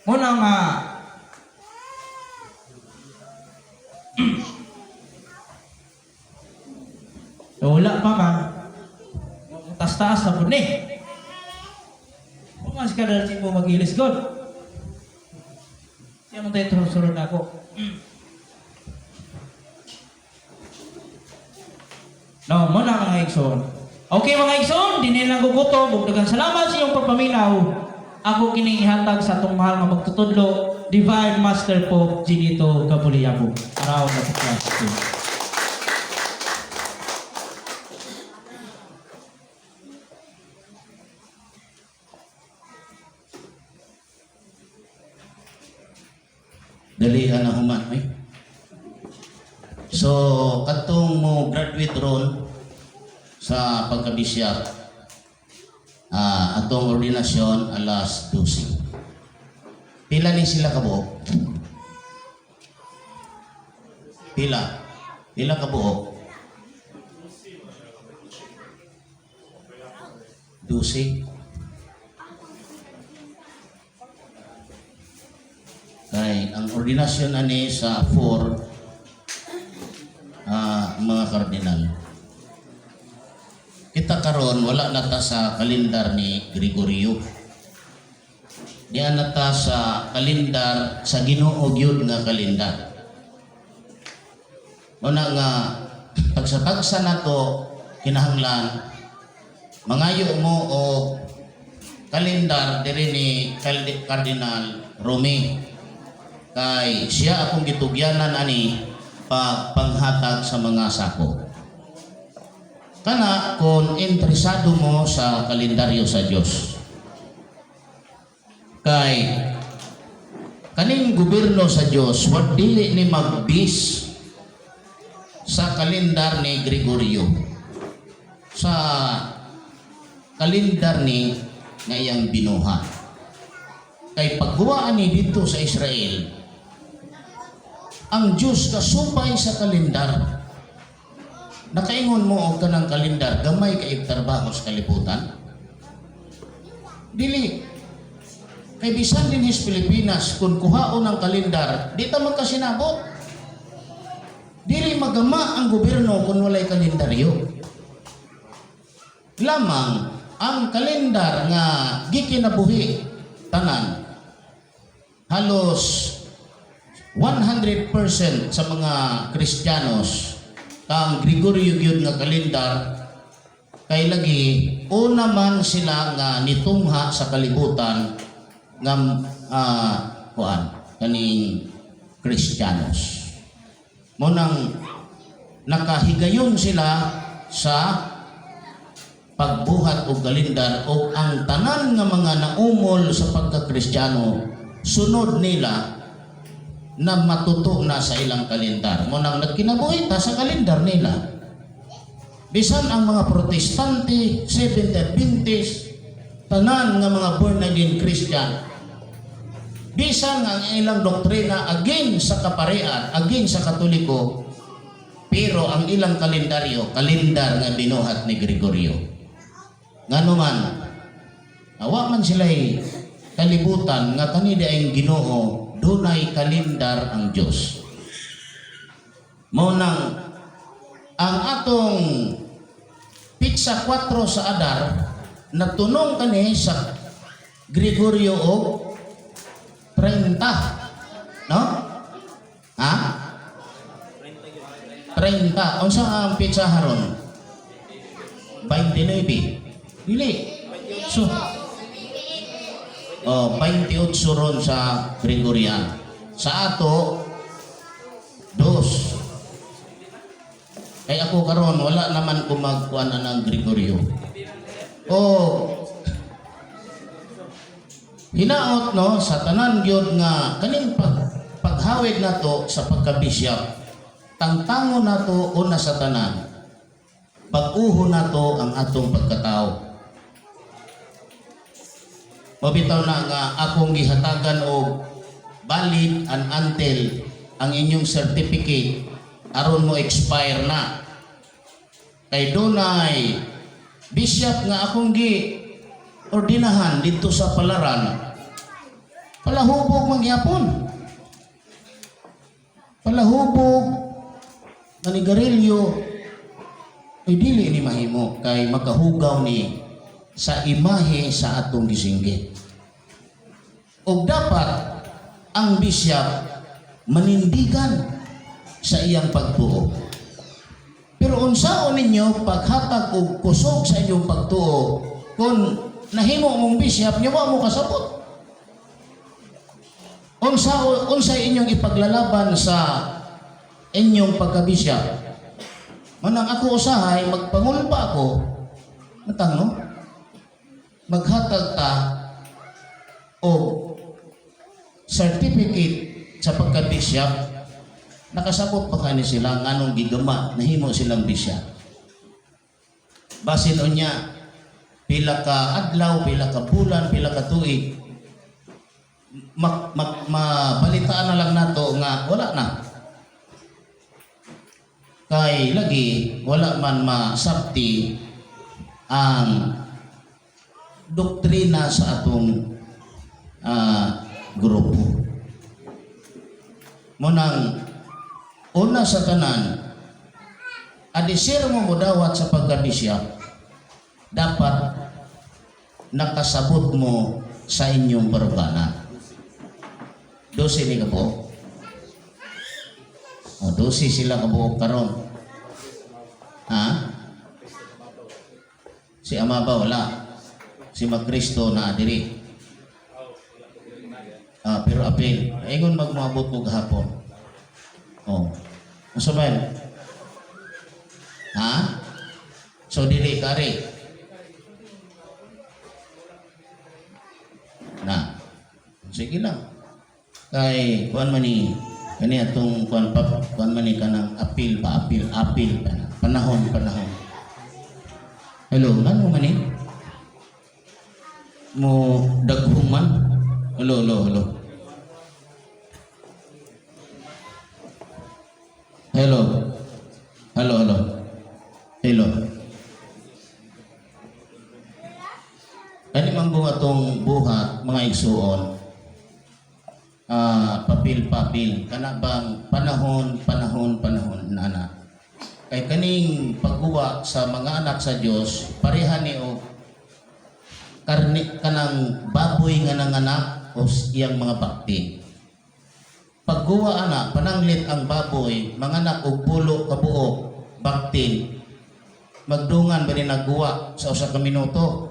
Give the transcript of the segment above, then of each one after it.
Muna nga wala pa man. Taas-taas na po ni. Kung mas ka dahil mo mag-ilis God. Siya mo tayo turun na ako. No, muna mga igsoon. Okay mga igsoon, di nilang gugutom. Ug daghang salamat sa inyong pagpaminaw. Ako kining ihatag sa atong mahal nga magtutudlo, Divine Master Pope Ginito Gabuliabo. Araw na po class. Dali na human oy. So kadtong mo graduate ron sa pagkabisyap, atong ordinasyon alas 12. Pila ni sila kabuok? Pila? Pila kabuok? 12. Kay ang ordinasyon ani sa 4 mga kardinal. Kita karon wala na ta sa kalendar ni Gregorio. Diyan na ta sa kalendar sa Ginoo gyud nga kalendar. Muna nga tagsa-tagsa nato kinahanglan mangayo mo og kalendar diri ni Cardinal Rome. Kay siya akong gitugyanan ani pag panghatag sa mga sako. Kana kung interesado mo sa kalendaryo sa Dios. Kay kaning gobyerno sa Dios wa dili ni magbis sa kalendar ni Gregorio. Sa kalendar ni nga iyang binuhat. Kay pagguwaan ni dito sa Israel, ang Diyos kasupay sa kalendar. Nakaingon mo og kanang kalendar, gamay kay trabaho sa kalibutan? Dili. Kay bisan din his Pilipinas, kung kuhaon ang kalendar, di ta magkasinabot. Dili magama ang gobyerno kung walay kalendaryo. Lamang ang kalendar nga gikinabuhi tanan, halos 100% sa mga Kristiyanos kang Gregorio gyud nga kalendar, kay lagi una man sila nga nitungha sa kalibutan nga kuan kaning Kristiyanos. Mo nang nakahigayon sila sa pagbuhat og kalendar og ang tanan nga mga naumol sa pagka-Kristiyano sunod nila na matuto na sa ilang kalendar. Mo nang nagkinabuhi ta sa kalendar nila. Bisan ang mga Protestante, Seventh Adventist, tanan nga mga born again Christian, bisan ang ilang doktrina against sa kaparian, against sa Katoliko, pero ang ilang kalendaryo, kalendar nga binuhat ni Gregorio. Ngano man, awa man sila'y kalibutan nga kani ang Ginoo, dunay kalendar ang Dios. Mao nang ang atong pitsa 4 sa Adar natunong kani sa Gregorio og 30. No? Ha? 30. Unsa ang pitsa haron? 29. Dili. So, oh, 28 ron sa Gregorian. Sa ato, dos. Kay ako karon wala naman ko magkuan ang Gregorio. Oh, hinaot no sa tanan gyud nga kaning paghawid nato sa pagkabisyap, tangtango nato una sa tanan, pag-uho nato ang atong pagkatao. Mabitaw na nga akong gihatagan og valid and until ang inyong certificate aron mo expire na. Kay dunay bishop nga akong gi ordinahan dito sa Palaran. Palahubog mangyapon. Palahubog manigarilyo ay dili ni mahimo kay makahugaw ni sa imahe sa atong gisinggit. Og dapat ang bishop manindigan sa iyang pagtuo. Pero unsaon ninyo paghatag og kusog sa inyong pagtuo kung nahimo mong bishop nya wa mo kasabot? Unsa inyong ipaglalaban sa inyong pagka-bishop? Manang ako usahay magpangulpa ako. Matang no? Maghatag ta og certificate sa pagka-bishop, nakasabot pa kani sila nganong gigama nahimo silang bishop. Basin unya pila ka adlaw, pila ka bulan, pila ka tuig, mabalitaan na lang nato nga wala na. Kay lagi wala man masabti ang doktrina sa atong grupo. Munang una sa tanan, adisir mo modawat sa pagkabisya, dapat nakasabot mo sa inyong barokana. 12 ni kabuok. O, 12 sila kabuok karon. Ha? Si Amaba wala. Si Magristo na diri. Ah, pero apil, ingon magmoabot ko gahapon. Oh. Unsa man? Ha? So dili kari. Na. Sige lang. Kay kuan man ni kani atong kuan pa, kuan man ni kanang apil pa, apil apil pa na. Panahon panahon. Hello, ngano man ni? Mo daghong man. Hello, hello, hello. Hello. Hello, hello. Hello. Kani man bunga tong buhat mga igsuon. Papil-papil kana bang panahon panahon panahon nana. Kay kaning pagguwa sa mga anak sa Dios pareha ni og karni kanang baboy nga nanganak o iyang mga bakti. Pagguwa ana pananglit ang baboy manganak og pulo ka buok bakti. Magdungan ba ni nagguwa sa usa ka minuto?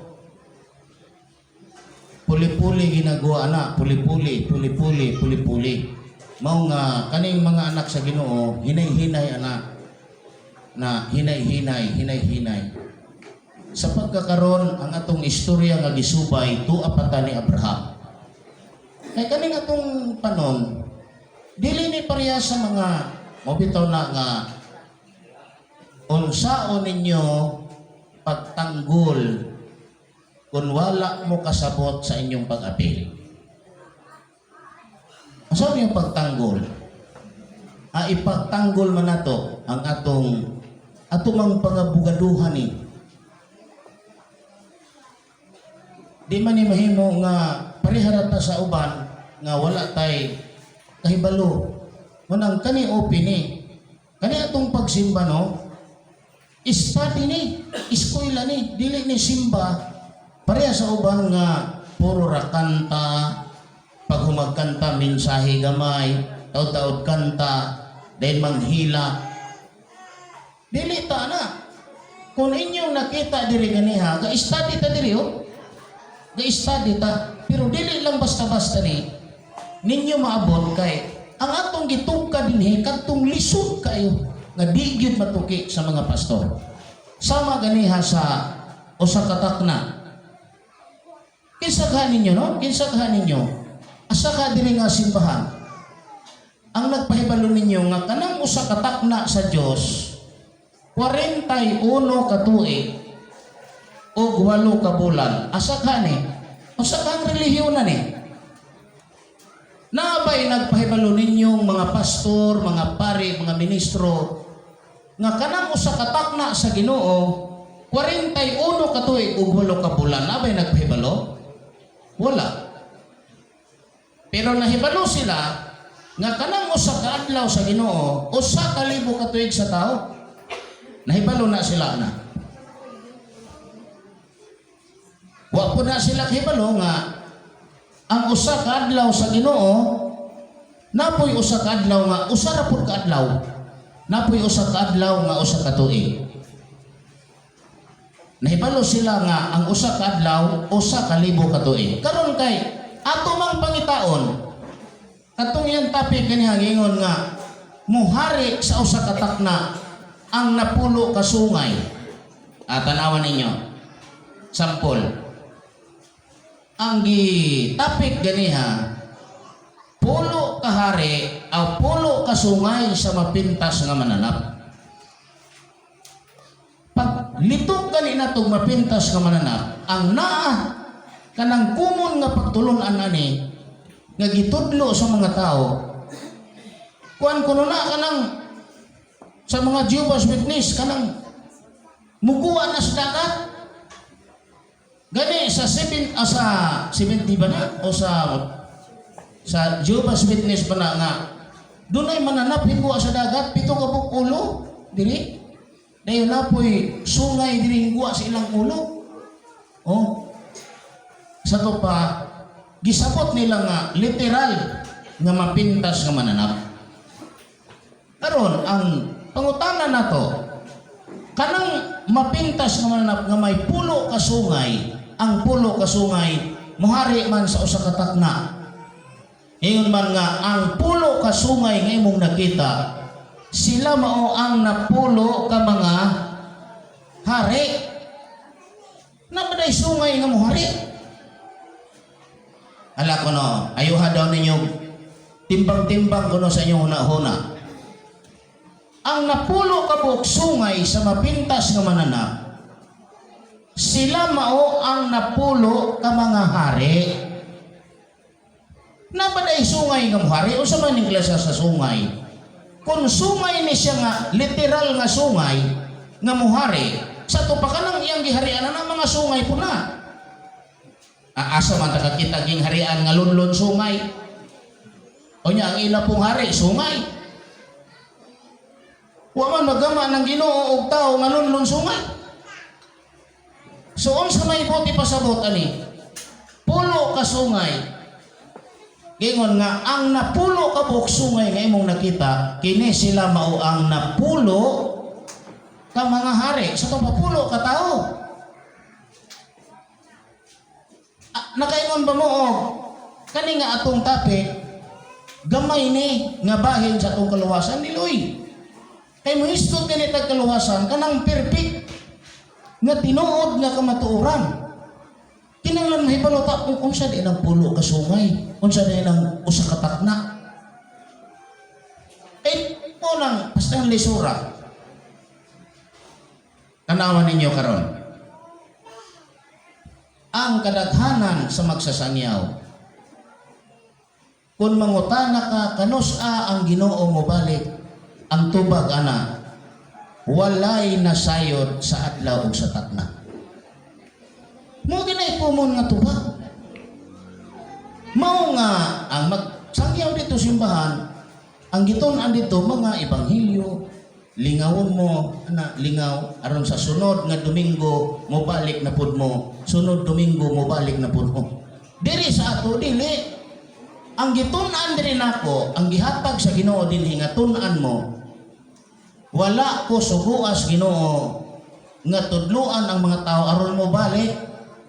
Puli-puli ginagawa ana, puli-puli, puli-puli, puli-puli. Mao nga kaning mga anak sa Ginoo hinay-hinay ana na hinay-hinay, hinay-hinay. Sa pagkakaron ang atong istorya nga gisubay tuwa pa ta ni Abraham. Kay kaning atong panon dili ni pareha sa mga mobitaw na nga unsaon ninyo pagtanggol kung wala mo kasabot sa inyong pag-apil. Unsa yung pagtanggol? Ipagtanggol man nato ang atong mang pangabugaduhan ni. Di man ni mahimo nga parehara ta sa uban nga wala tay kahibalo. Munang kani open ni. Kani atong pagsimba no, study ni, eskwela ni, dili ni simba. Pareha sa uban nga puro ra kanta, pag humagkanta mensahe gamay, taod-taod kanta, dahil manghila. Dili ta na. Kung inyong nakita diri ganiha, ga-study ta diri oh. Ga-study ta. Pero dili lang basta-basta ni ninyo maabot kay ang atong gitugka dinhi kadtong lisod kayo nga di gyud matuki sa mga pastor. Sama ganiha sa usa ka takna. Kinsa ka ninyo no? Kinsa ka ninyo? Asa ka diri nga simbahan? Ang nagpahibalo ninyo nga kanang usa ka takna sa Dios 41 ka tuig ug 8 ka bulan. Asa ka ni? Usa ka ang relihiyon na ni? Naabay nagpahibalo ninyong mga pastor, mga pari, mga ministro nga kanang usa ka takna sa Ginoo 41 ka tuig ug 8 ka bulan. Naabay nagpahibalo? Wala. Pero nahibalo sila nga kanang usa ka adlaw sa Ginoo, 1,000 ka tuig sa tao. Nahibalo na sila na. Wa po na sila kahibalo nga ang usa ka adlaw sa Ginoo, napoy usa ka adlaw nga usa ra pud ka adlaw, napoy usa ka adlaw nga usa ka tuig. Nahibalo sila nga ang usa ka adlaw, 1,000 ka tuig. Karon kay ato mang pangitaon katong iyang topic kaniha, ingon nga muhari sa usa ka takna ang napulo ka sungay. Ah, tanawan ninyo. Sample. Ang gi-topic ganiha, pulo ka hari aw pulo ka sungay sa mapintas nga mananap. Pag litok gani natong mapintas nga mananap, ang naa kanang kumon nga pagtulon-an ani nga gitudlo sa mga tao, kuan kuno na kanang sa mga Jehovah's Witness, kanang muguwa na sa dagat gani sa seven, sa 70 ba na o sa Jehovah's Witness ba na nga dunay mananap hingguwa sa dagat, pito ka buok ulo diri, dayon na po'y sungay diri hingguwa sa ilang ulo. Oh, sa to pa gisabot nila nga literal nga mapintas nga mananap. Karon ang pangutana nato, kanang mapintas nga mananap nga may pulo ka sungay, ang pulo ka sungay muhari man sa usa ka takna. Ingon man nga ang pulo ka sungay nga imong nakita, sila mao ang napulo ka mga hari. Naa ba day sungay nga muhari? Ala kono, ayuha daw ninyo, timbang-timbang kuno sa inyong huna-huna. Ang napulo ka buok sungay sa mapintas nga mananap, sila mao ang napulo ka mga hari. Naa ba day sungay nga muhari? Unsa man ning klase sa sungay? Kung sungay ni siya nga literal nga sungay nga muhari, sa to pa kanang iyang giharian na mga sungay po na. Asa man ta kakita ging harian nga lunlun sungay? O nya ang ila pong hari, sungay. Wa man magama ng Ginoo og tao nga lunlun sungay. So unsa may buot ipasabot ani? Pulo ka sungay. Gingon nga ang napulo ka buok sungay nga imong nakita, kini sila mao ang napulo ka mga hari. Sa to pulo ka tao. Ah, nakaingon ba mo og kani nga atong topic gamay ni nga bahin sa atong kaluwasan ni Luy? Kay mohisgot gani tag kaluwasan kanang perfect nga tinuod nga kamatuoran. Kinahanglan mahibalo ta kung unsa di ang pulo ka sungay, unsa di ang usa ka takna. Eh mo nang basta ang lisura. Tanawan ninyo karon. Ang kadaghanan sa magsasangyaw, kung mangutana ka kanus-a ang Ginoo mobalik, ang tubag ana, walay nasayod sa adlaw ug sa takna. Mao ginay common nga tubag. Mao nga ang magsangyaw dito simbahan, ang gitun-an dito mga ebanghelyo, lingawon mo ana, lingaw aron sa sunod nga Domingo mobalik na pud mo, sunod Domingo mobalik na pud mo. Diri sa ato dili. Ang gitun-an diri nako, ang gihatag sa Ginoo dinhi nga tun-an mo, wala ko suguas Ginoo nga tudluan ang mga tao aron mo balik,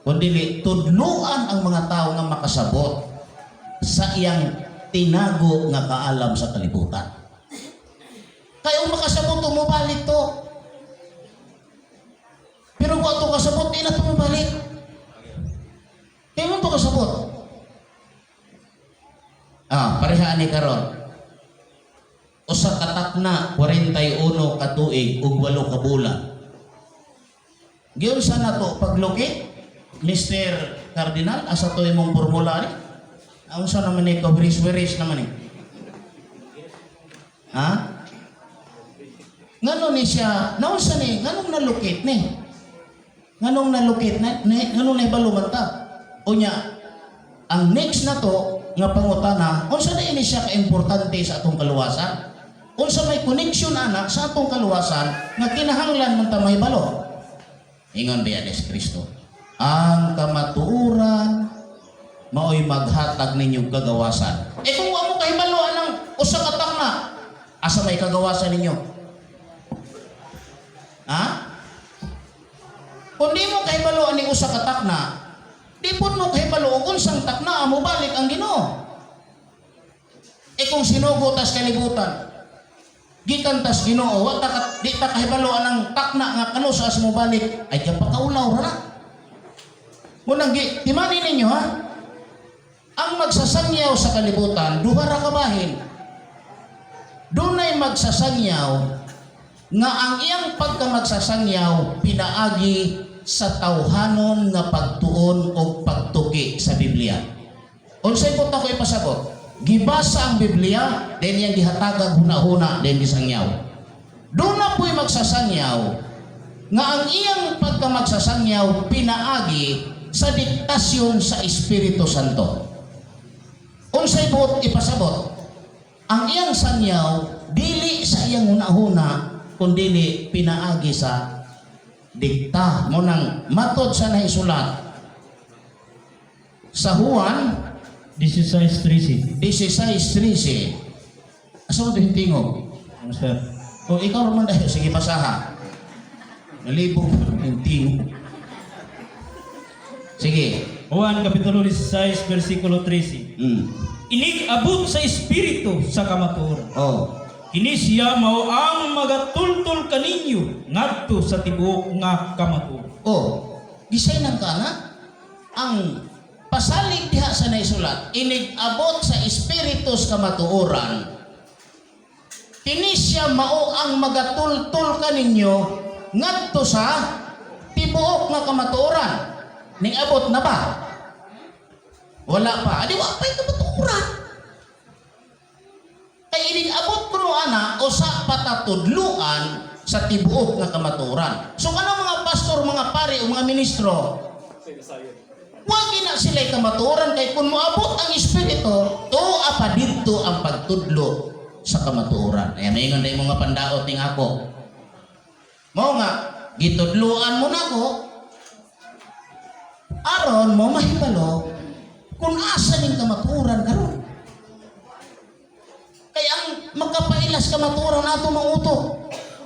kundi tudluan ang mga tao nga makasabot sa iyang tinago nga kaalam sa kalibutan. Kaya makasabot to, mobalik to. Pero kung ato kasabot, di na to mobalik. Kaya mo to kasabot. Ah, pareha ni karon. Usa ka takna, 41 ka tuig ug 8 ka bulan. Giunsa na to paglukit, Mr. Cardinal, asa to imong formula ni? Unsa naman ni kawiris-wiris naman ni? Ha? Ngano ni siya, naunsa ni, nganong nalukit ni? Nganong nalukit na, ni, nganong nahibalo man ta? Unya, ang next na to, nga pangutana, unsa na ini siya ka-importante sa atong kaluwasan? Unsa may connection ana sa atong kaluwasan nga kinahanglan man ta mahibalo? Ingon biya ni Kristo, ang kamatuoran mao'y maghatag ninyo kagawasan. Eh kung wa mo kahibalo anang usa ka takna, asa may kagawasan ninyo? Ha? Kung di mo kahibalo aning usa ka takna, di pud mo kahibalo og unsang takna mo balik ang Ginoo. Eh kung sinugo tas kalibutan, gikan tas Ginoo, wa ta ka, di ta kahibalo anang takna nga kanus as mo balik, ay pakaulaw ra na. Munang gi, timani ninyo ha. Ang magsasangyaw sa kalibutan, duha ra ka bahin. Dunay magsasangyaw nga ang iyang pagkamagsasangyaw pinaagi sa tawhanon nga pagtuon o pagtuki sa Biblia. Unsay po ko ipasabot? Gibasa ang Biblia, then iyang gihatagag huna-huna, then gisangyaw. Doon na po'y magsasangyaw nga ang iyang pagkamagsasangyaw pinaagi sa diktasyon sa Espiritu Santo. Unsay buot ipasabot? Ang iyang sangyaw dili sa iyang hunahuna kundili pinaagi sa dikta mo nang matod sa naisulat sa Juan 16:13. 16:13. Asa mo ito tingog? Master. O ikaw raman dahil, sige, basaha. Nalibog yung tingog. Sige. Juan Kapitulo 16, versikulo 13. Inig abot sa Espiritu sa kamatuoran. Oh. Kini siya mao ang magatultol kaninyo ngadto sa tibuok nga kamatuoran. Oh, gisay nang kana ang pasalig diha sa naisulat, inig abot sa espiritu sa kamatuoran. Kini siya mao ang magatultol kaninyo ngadto sa tibuok nga kamatuoran. Ning abot na ba? Wala pa. Adi wa pa'y kamatuoran. Kay inig abot kuno ana usa patatudluan sa tibuok nga kamatuoran. So kanang mga pastor, mga pari o mga ministro, wa na sila kamatuoran kay kung moabot ang espiritu, tuwa pa didto ang pagtudlo sa kamatuoran. Ayan, maingon dahil mga pandaot ning ako. Mao nga, gitudluan mo nako aron mo mahibalo kung asa ning kamatuoran karon. Kay ang magkapailas kamatuoran ato mangutok.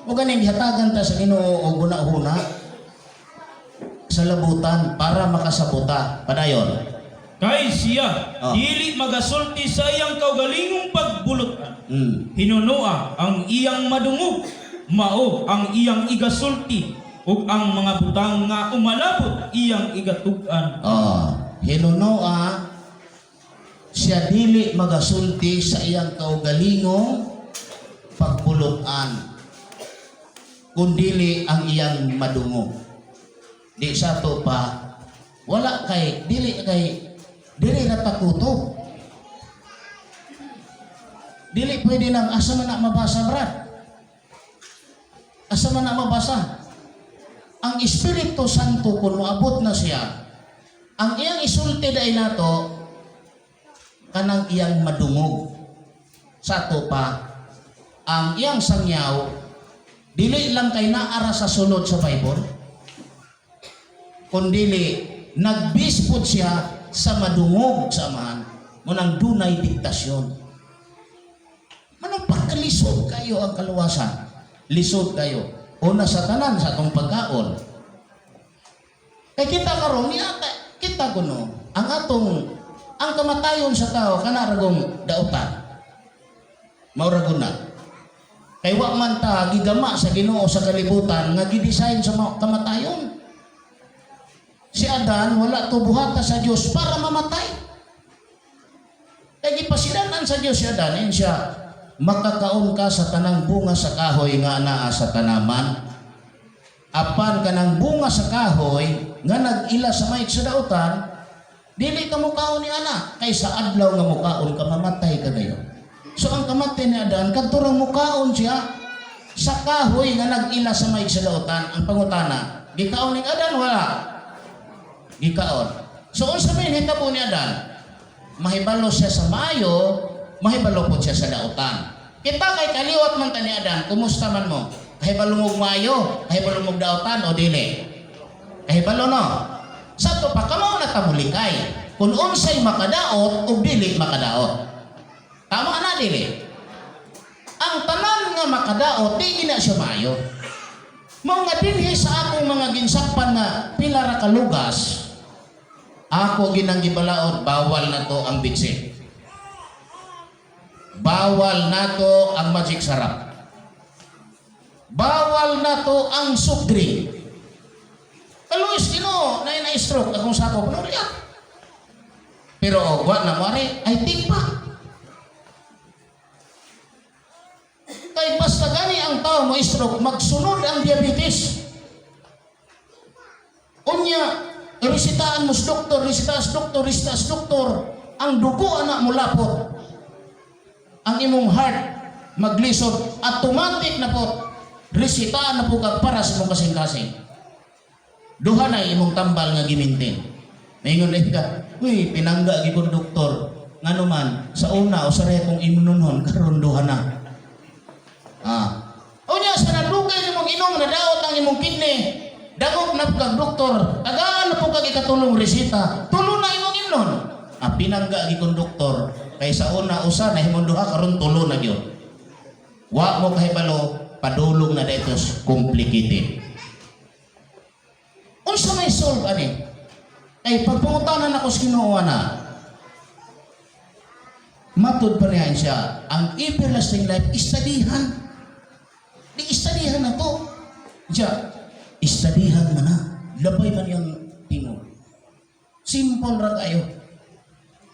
O ganin gihatagan ta sa Ginoo og hunahuna sa labutan para makasabuta. Padayon. Kay siya dili magasulti sa iyang kaugalingong pagbulutan. Hinunoa ang iyang madungog, mao ang iyang igasulti ug ang mga butang nga umalabot iyang igatug-an. Oh, hinunoa siya dili magasulti sa iyang kaugalingong pagbulutan kundili ang iyang madungog. Di sa to pa wala kay dili kay dili ra ta kutob. Dili pwede nang asa man na mabasa, brad. Asa man na mabasa? Ang Espiritu Santo kung moabot na siya, ang iyang isulti dai nato kanang iyang madungog. Sa ato pa, ang iyang sangyaw dili lang kay naara sa sulod sa Bible, kundili nagbispot siya sa madungog sa Amahan munang dunay diktasyon. Manong pagkalisod kayo ang kaluwasan. Lisod kayo. Una sa tanan sa atong pagkaon. Kay kita karon niya kita kuno ang atong ang kamatayon sa tao kana ragong dautan. Mao ra na. Kay wa man ta gigama sa Ginoo sa kalibutan nga gidesign sa kamatayon. Si Adan wala to buhata sa Dios para mamatay. Kay gipasilanan sa Dios si Adan, ayon siya, makakaon ka sa tanang bunga sa kahoy nga anaa sa tanaman. Apan kanang bunga sa kahoy nga nag-ila sa mayik sa dautan, dili ka mukaon ni ana kay sa adlaw nga mukaon ka mamatay ka dayon. So ang kamatay ni Adan kadto rang mukaon siya sa kahoy nga nag-ila sa mayik sa dautan. Ang pangutana, gikaon ning Adan wala? Gikaon. So unsa may nahitabo ni Adan? Mahibalo siya sa maayo, mahibalo po siya sa dautan. Kita kay kaliwat man ta ni Adan, kumusta man mo? Kahibalo mo maayo, kahibalo mo dautan o dili? Kahibalo, no? Sa ato pa, kamo na ta mulikay kung unsay makadaot o dili makadaot. Tama na, dili? Ang tanan nga makadaot, di na siya maayo. Mao nga dinhi sa akong mga ginsakpan nga pila ra ka lugas, ako ginang gibalaod, bawal na to ang bitsin. Bawal na to ang Magic Sarap. Bawal na to ang soft drink. Kaluis Ginoo, na na stroke akong sakop no. Pero wa na mo ari, I think pa. Kay basta gani ang tao mo stroke, magsunod ang diabetes. Unya, resitaan mo sa doktor, resitaan sa doktor, resitaan sa doktor, ang dugo anak mo lapot. Ang imong heart maglisod, automatic na po, resitaan na po kag para sa imong kasing-kasing. Duha na imong tambal nga gimintin. Maingon na ka, "Uy, pinangga gyud doktor. Ngano man, sa una, usa ra kong imnunhon, karon duha na." Ah. Unya, sa nadugay nimong inom, nadaot ang imong kidney. Dagop na po kag doktor, tagaan na po kag ikatulong resita, tulo na imong imnon. Ah, pinangga gyud kong doktor, kay sa una usa, nahimong duha, karon tulo na gyud. Wa mo kahibalo, padulong na daytos complicated. Unsa may solve ani? Ay pagpangutanan ako sa Ginoo na. Matud pa niya siya, ang everlasting life, istadihan. Di istadihan na to. Siya, istadihan man na. Labay man yung tingog. Simple ra kayo.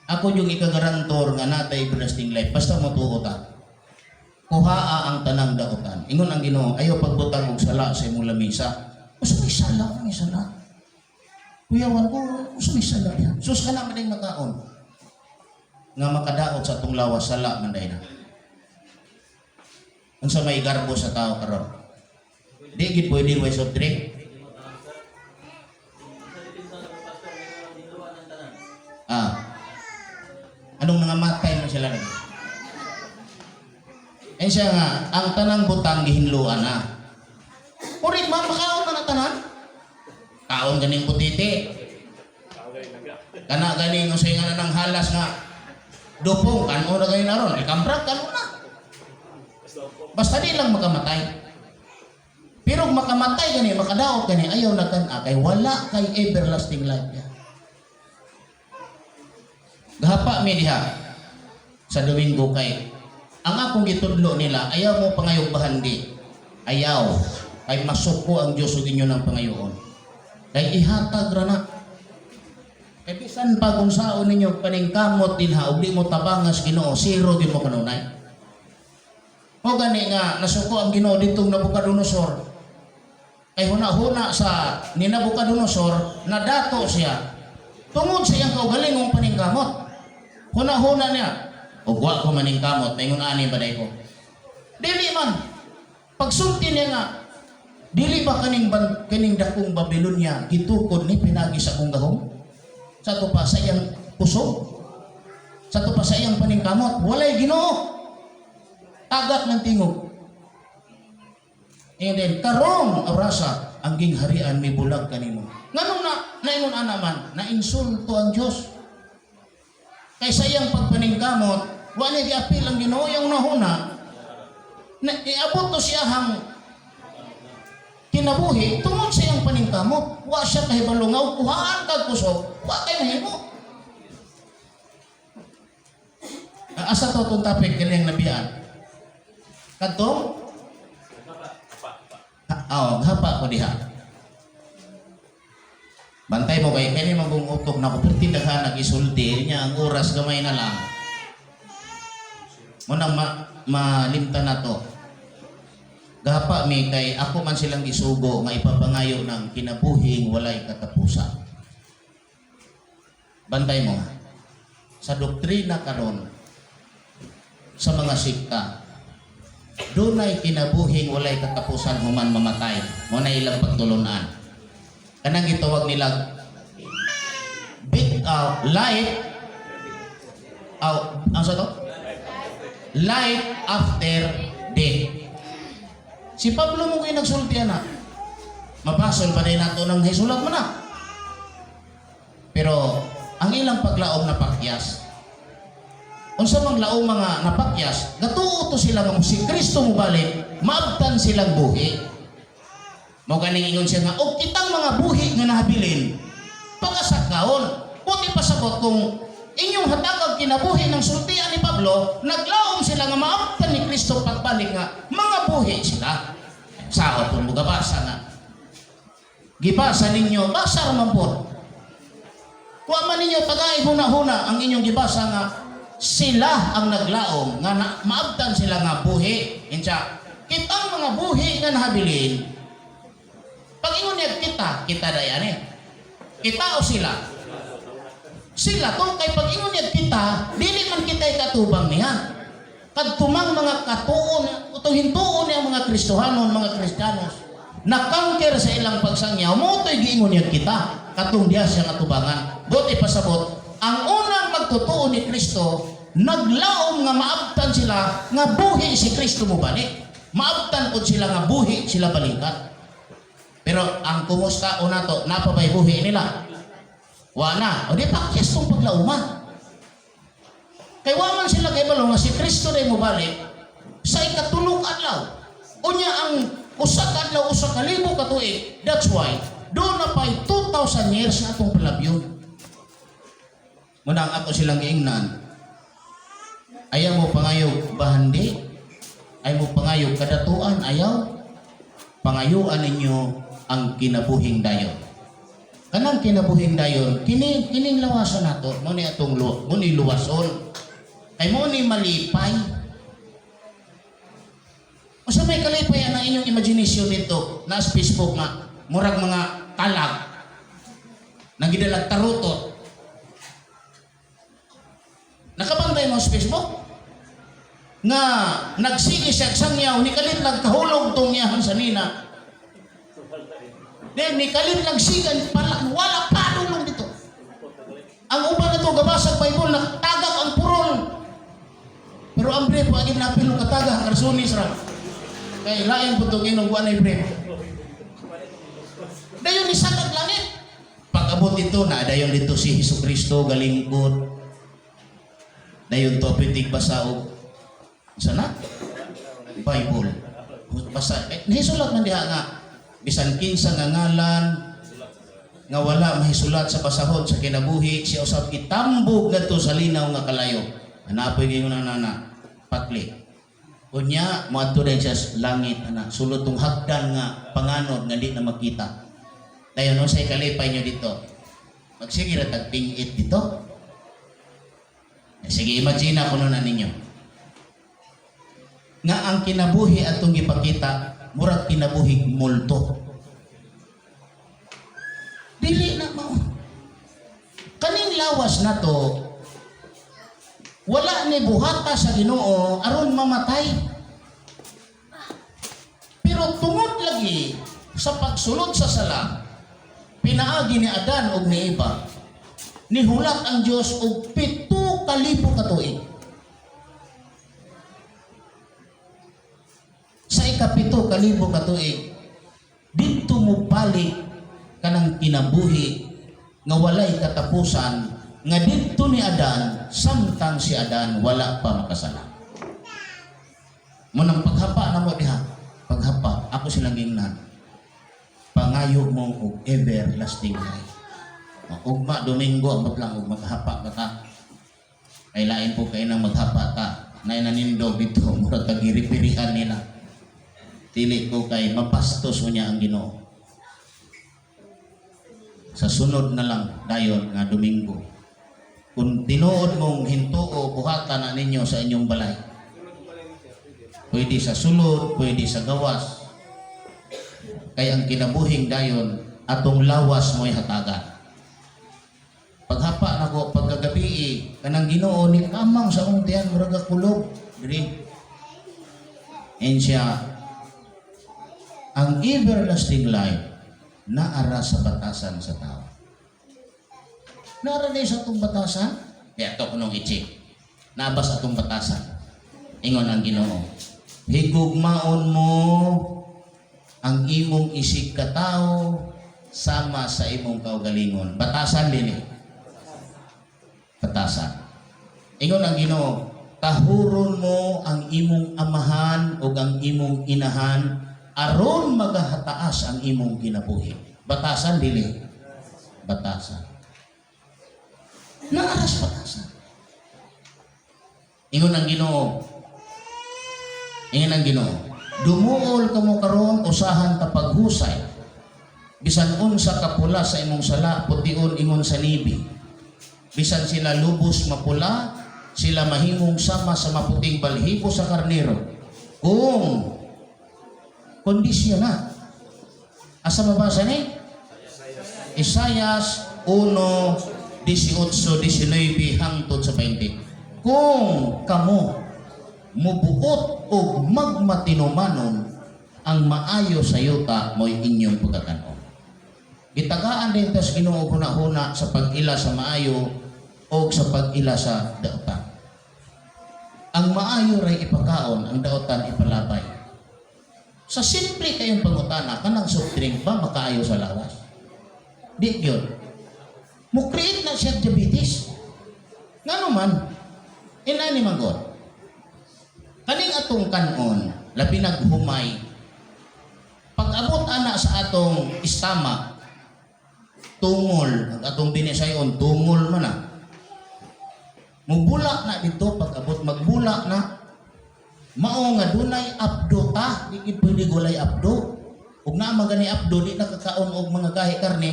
Ako yung ikagarantor nga natay everlasting life. Basta motuo ta. Kuhaa ang tanang dautan. Ingon ang Ginoo, ayaw pagbutang og sala sa imong lamisa. Usa may sala, may sala. Kuyawan ko, usa may sala yan. Sus ka na man ding makaon. Nga makadaot sa atong lawas, sala man day na. Unsa may garbo sa tao karon? Di gid pwede way soft drink. Ah. Anong nangamatay man sila lagi? Eh siya nga, ang tanang butang gihinluan na. Purit man, makaon man ang tanan. Kaon ganing butiti. Kana ganing usay nga na ng halas nga dupong, kano na ganing naron. Ikambrag, kano na. Basta di lang makamatay. Pero kung makamatay gani, makadaot gani, ayaw na kan kay wala kay everlasting life niya. Gahapa mi diha sa Domingo kay ang akong gitudlo nila, ayaw mo pangayog bahandi. Ayaw. Kay masuko ang Diyos ug inyo ng pangayoon. Kay ihatag ra na. Kay bisan pa kung saon ninyo paningkamot dinha ug di mo tabangas Ginoo, zero gyud mo kanunay. O gani nga nasuko ang Ginoo ditong Nabucodonosor. Kay huna-huna sa ni Nabucodonosor, nadato siya tungod sa iyang kaugalingong paningkamot. Huna-huna niya, ug wa ko maningkamot, maingon ani ba day ko? Dili man. Pagsulti niya nga, dili ba kaning dakong Babylonia gitukod ni pinagi sa akong gahom? Sa ato pa sa iyang kusog? Sa ato pa sa iyang paningkamot, walay Ginoo. Tagak ng tingog. And then, karong orasa, ang gingharian may bulag kanimo. Nganong na, naingon ana man, na-insulto ang Diyos. Kay sa iyang pagpaningkamot, wa niya giapil ang Ginoo, iyang nahuna, na iabot to siya hang kinabuhi tungod sa iyang paningkamot. Wa siya kahibalo nga kuhaan kag kusog, wa kay mahimo. Asa to tong topic kaniyang nabiyaan? Kadtong? Oh, gapa ko diha. Bantay mo kay kani man kung utok na ko perti daghan nag-isulti niya ang oras gamay na lang. Munang malimta na to. Gapa mi kay ako man silang gisugo nga ipapangayo ng kinabuhing walay katapusan. Bantay mo. Sa doktrina karon sa mga sikta, dunay kinabuhing walay katapusan human mamatay. Mo na ilang pagtulunan. Kanang gitawag nila big life Aw, ano sa to? Life after death. Si Pablo mo kay nagsulti na. Mabasol pa din nato ng hisulat mo na. Pero ang ilang paglaom na pakyas. Unsa mang laom mga napakyas, gatuo to sila nga si Kristo mobalik, maabtan silang buhi. Mo ganing ingon siya nga og kitang mga buhi nga nahabilin, pagkasakaon. Buti pasabot kung inyong hatagag kinabuhi ng sultian ni Pablo, naglaom sila nga maabtan ni Kristo pagbalik nga mga buhi sila. Sahod kung mugabasa nga. Gibasa ninyo, basa ra man pod. Kuha man ninyo tagay huna-huna ang inyong gibasa nga sila ang naglaom nga na, maabtan sila nga buhi. Insa, kitang mga buhi nga nahabilin. Pag ingon niya kita, kita dayan eh. Kita o sila? Sila to kay pag ingon niya kita, dili man kita ikatubang niya. Kadtumang mga katuon, utong hintuon niya ang mga Kristohanon, mga Kristiyanos, nakangker sa ilang pagsangyaw, mo to'y giingon niya kita, katong diya siya katubangan. Buti pasabot, ang unang magtotoo ni Kristo, naglaom nga maabtan sila nga buhi si Kristo mobalik. Maabtan pod sila nga buhi sila balikat. Pero ang kumusta una to, napabay buhi nila. Wa na. O di pakyas tong paglauma. Kay wa man sila kay balo nga si Kristo day mobalik sa ikatulong adlaw. Unya ang usa ka adlaw 1,000 ka tuig. That's why doon na pa'y 2,000 years na atong palabyon. Muna ang ako silang giingnan. Ayaw mo pangayog bahandi, ayaw mo pangayog kadatuan, ayaw. Pangayuan ninyo ang kinabuhing dayon. Kanang kinabuhing dayon, kini kining lawason nato, mo ni atong mo ni luwason. Kay mo ni malipay. Unsa may kalipay ang inyong imagination dito na sa Facebook nga murag mga kalag nang gidalag tarutot. Nakabantay mo sa Facebook? Nga nagsige siya sangyaw ni kalit lang kahulog tong iyahan sa nina. Then ni kalit lang sigan pala wala pa dulong dito. Ang uban na to gabasa Bible nakatagak ang purol. Pero ang brief agin napil og katagak karsunis ra. Kay lain po tong inog wa nay brief. Dayon ni sakag langit. Pag-abot dito na dayon dito si Hesus Kristo galingkod. Dayon to pitig basa og sana Bible. Basa eh, nahisulat man diha nga bisan kinsa nga ngalan nga wala mahisulat sa basahon sa kinabuhi siya usab itambog ngadto sa linaw nga kalayo. Hanapoy gyud na nana patli. Unya moadto din siya sa langit ana sulod tong hagdan nga panganod nga di na makita. Dayon unsay kalipay nyo dito? Magsige ra tag tingit dito. Eh, sige, imagine ako na ninyo. Nga ang kinabuhi atong gipakita, murag kinabuhi multo. Dili na mao. Kaning lawas na to, wala ni buhata sa Ginoo aron mamatay. Pero tungod lagi sa pagsulod sa sala, pinaagi ni Adan og ni Eva, nihulat ang Dios og 7,000 ka tuig. Sa ika-7,000 ka tuig, didto mo balik kanang kinabuhi nga walay katapusan nga didto ni Adan samtang si Adan wala pa makasala. Munang paghapa na mo diha, paghapa ako silang gingnan. Pangayo mo og everlasting life. Ugma Domingo ang lang og maghapa ka ta. Kay lain po kay nang maghapa ta. Nay nanindog dito murag kagiripirihan nila. Dili ko kay mapastos unya ang Ginoo. Sa sunod na lang dayon nga Domingo. Kung tinuod mong hintuo buhatan na ninyo sa inyong balay. Pwede sa sulod, pwede sa gawas. Kay ang kinabuhing dayon atong lawas mo'y hatagan. Paghapa nako pagkagabi kanang Ginoo ni kamang sa akong tiyan murag kulog diri. And siya ang everlasting life naara sa batasan sa tao. Naara na sa itong batasan? Kaya ito kunong i-check. Nabas atong batasan. Ingon ang Ginoo, "Higugmaon mo ang imong isig katawo sama sa imong kaugalingon." Batasan dinhi. Batasan. Ingon ang Ginoo, "Tahuron mo ang imong amahan o ang imong inahan aron magahataas ang imong kinabuhi." Batasan dili? Batasan. Naaras batasan. Ingon ang Ginoo. Ingon ang Ginoo, "Dumuol kamo karon, usahan ta paghusay. Bisan unsa kapula sa imong sala, pution ingon sa nibi. Bisan sila lubos mapula, sila mahimong sama sa maputing balhibo sa karnero." Kung kondisyon na. Asa mabasa ni? Isayas 1, 18, 19 hangtod sa 20. "Kung kamo mubuot og magmatinumanon, ang maayo sa yuta mo'y inyong pagkakanon." Gitagaan din tas Ginoo huna-huna sa pag-ila sa maayo o sa pag-ila sa daotan. Ang maayo ray ipakaon, ang daotan ipalabay. Sa simple kayong pangutana, kanang soft drink ba makaayo sa lawas? Di yun. Mo-create na siya diabetes. Ngano man, inani man god. Kaning atong kanon, labi naghumay, pag abot ana sa atong stomach, tungol, ang atong binisayon, tungol man na. Mubulak na dito, pag abot, magbulak na. Mao nga dunay apdo ta, di gid pwede gulay apdo. Ug naa man gani apdo, di nakakaon og mga gahi karne.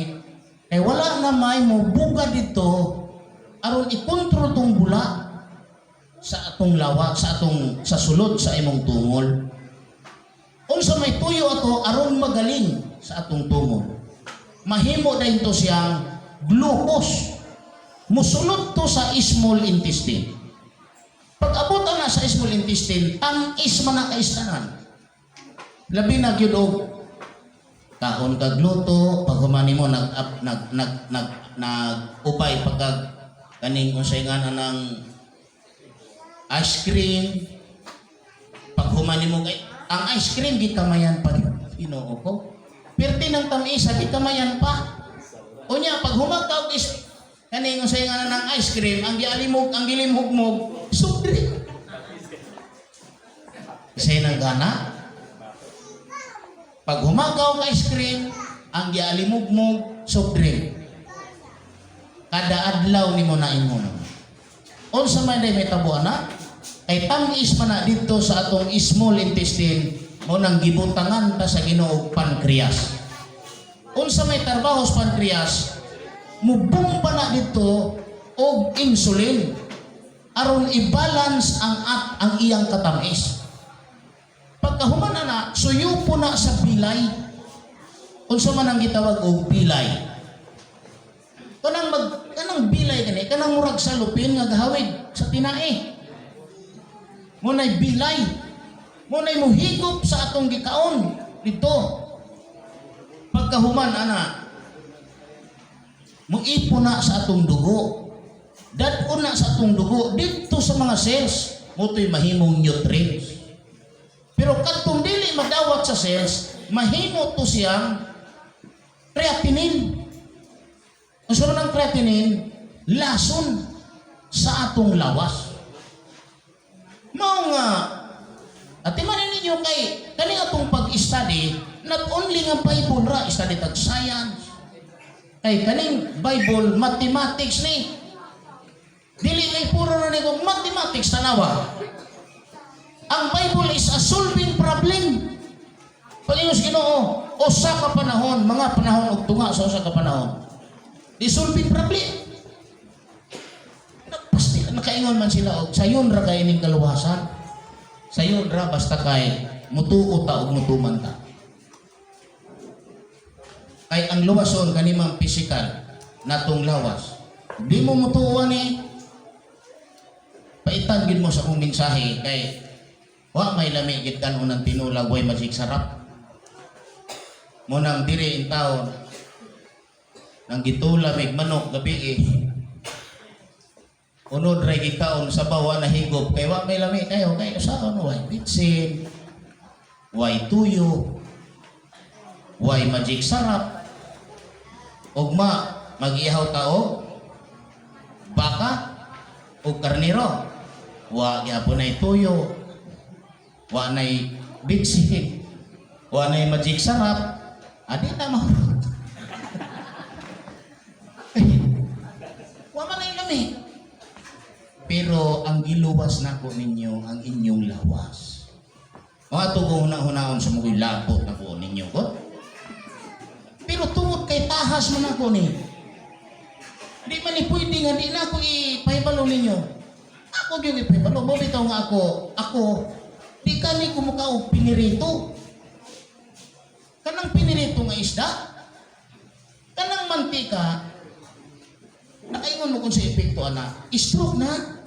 Kay wala na may mobuga dito aron i-control tong bula sa atong lawa, sa atong sa sulod sa imong tungol. Unsa may tuyo ato aron magaling sa atong tungol? Mahimo dayon to siyang glucose. Musulod to sa small intestine. Pag abot na sa small intestine, tamis man na kaistanan. Labi na gyud og kaon kag luto, pag humani mo nag up, nag nag nag nag upay pagka kaning unsay nga na ng ice cream, pag humani mo kay ang ice cream gikamayan pa, Ginoo ko. Pirti ng tamisa, gikamayan pa. Unya pag humag ka og is kaning unsay nga na ng ice cream, ang gialimog, ang gilimhugmog, soft drink. Isay ng gana. Pag humagaw og ice cream, ang gialimugmog, soft drink. Kada adlaw nimo na imo. Unsa man day may tabo ana? Kay tam-is man na dito sa atong small intestine, mo nang gibutangan ta sa Ginoo og pancreas. Unsa may trabaho sa pancreas? Mubumba na dito og insulin aron i-balance ang at ang iyang katamis. Pagkahuman na na, suyupo na sa pilay. Unsa man ang gitawag og pilay? Kanang bilay kani, kanang murag salupin nga gahawid sa tinae. Munay bilay. Munay muhigop sa atong gikaon dito. Pagkahuman ana, muipo na sa atong dugo. Dad-on na sa atong dugo dito sa mga cells, moto'y mahimong nutrients. Pero kadtong dili madawat sa cells, mahimo to siyang creatinine. Ang ng creatinine, lason sa atong lawas. Mao nga, atimanin ninyo kay kani atong pag-study, not only nga Bible ra, study tag science. Kay kaning Bible, mathematics ni. Dili kay puro na ni kung mathematics, tanawa. Ang Bible is a solving problem. Pag-ingon Ginoo, usa ka panahon, mga panahon og tunga sa usa ka panahon. Di solving problem. Nagpasti, nakaingon man sila og sayon ra kay ining kaluwasan. Sayon ra basta kay mutuo ta og mutuman ta. Kay ang luwason kanimang physical natong lawas. Di mo mutuo ni, paitan gid mo sa akong mensahe kay wa may lami gid kan unang tinulag, way magic sarap. Mo nang diri in taon nang gitula mig manok gabi eh. Unod ray gikaon sa bawa na higop kay wa may lami kayo kay usaon, way bitsin, way tuyo, way Magic Sarap. Ugma mag-ihaw ta og baka o karniro. Wa gyapon nay tuyo, wa nay bitsin, wa nay Magic Sarap, adi na mahurot. Wa man nay lami. Pero ang giluwas nako ninyo ang inyong lawas. Mga tugong na-hunaon sa mga labot na ko ninyo ko. Pero tungod kay tahas man ako ni. Di man ni pwede nga di na ako ipahibalo ninyo. Ako gyud ipahibalo. Mo bitaw nga ako, ako di kani kumuka og pinirito. Kanang pinirito nga isda. Kanang mantika, nakaingon mo kung sa epekto ana, stroke na.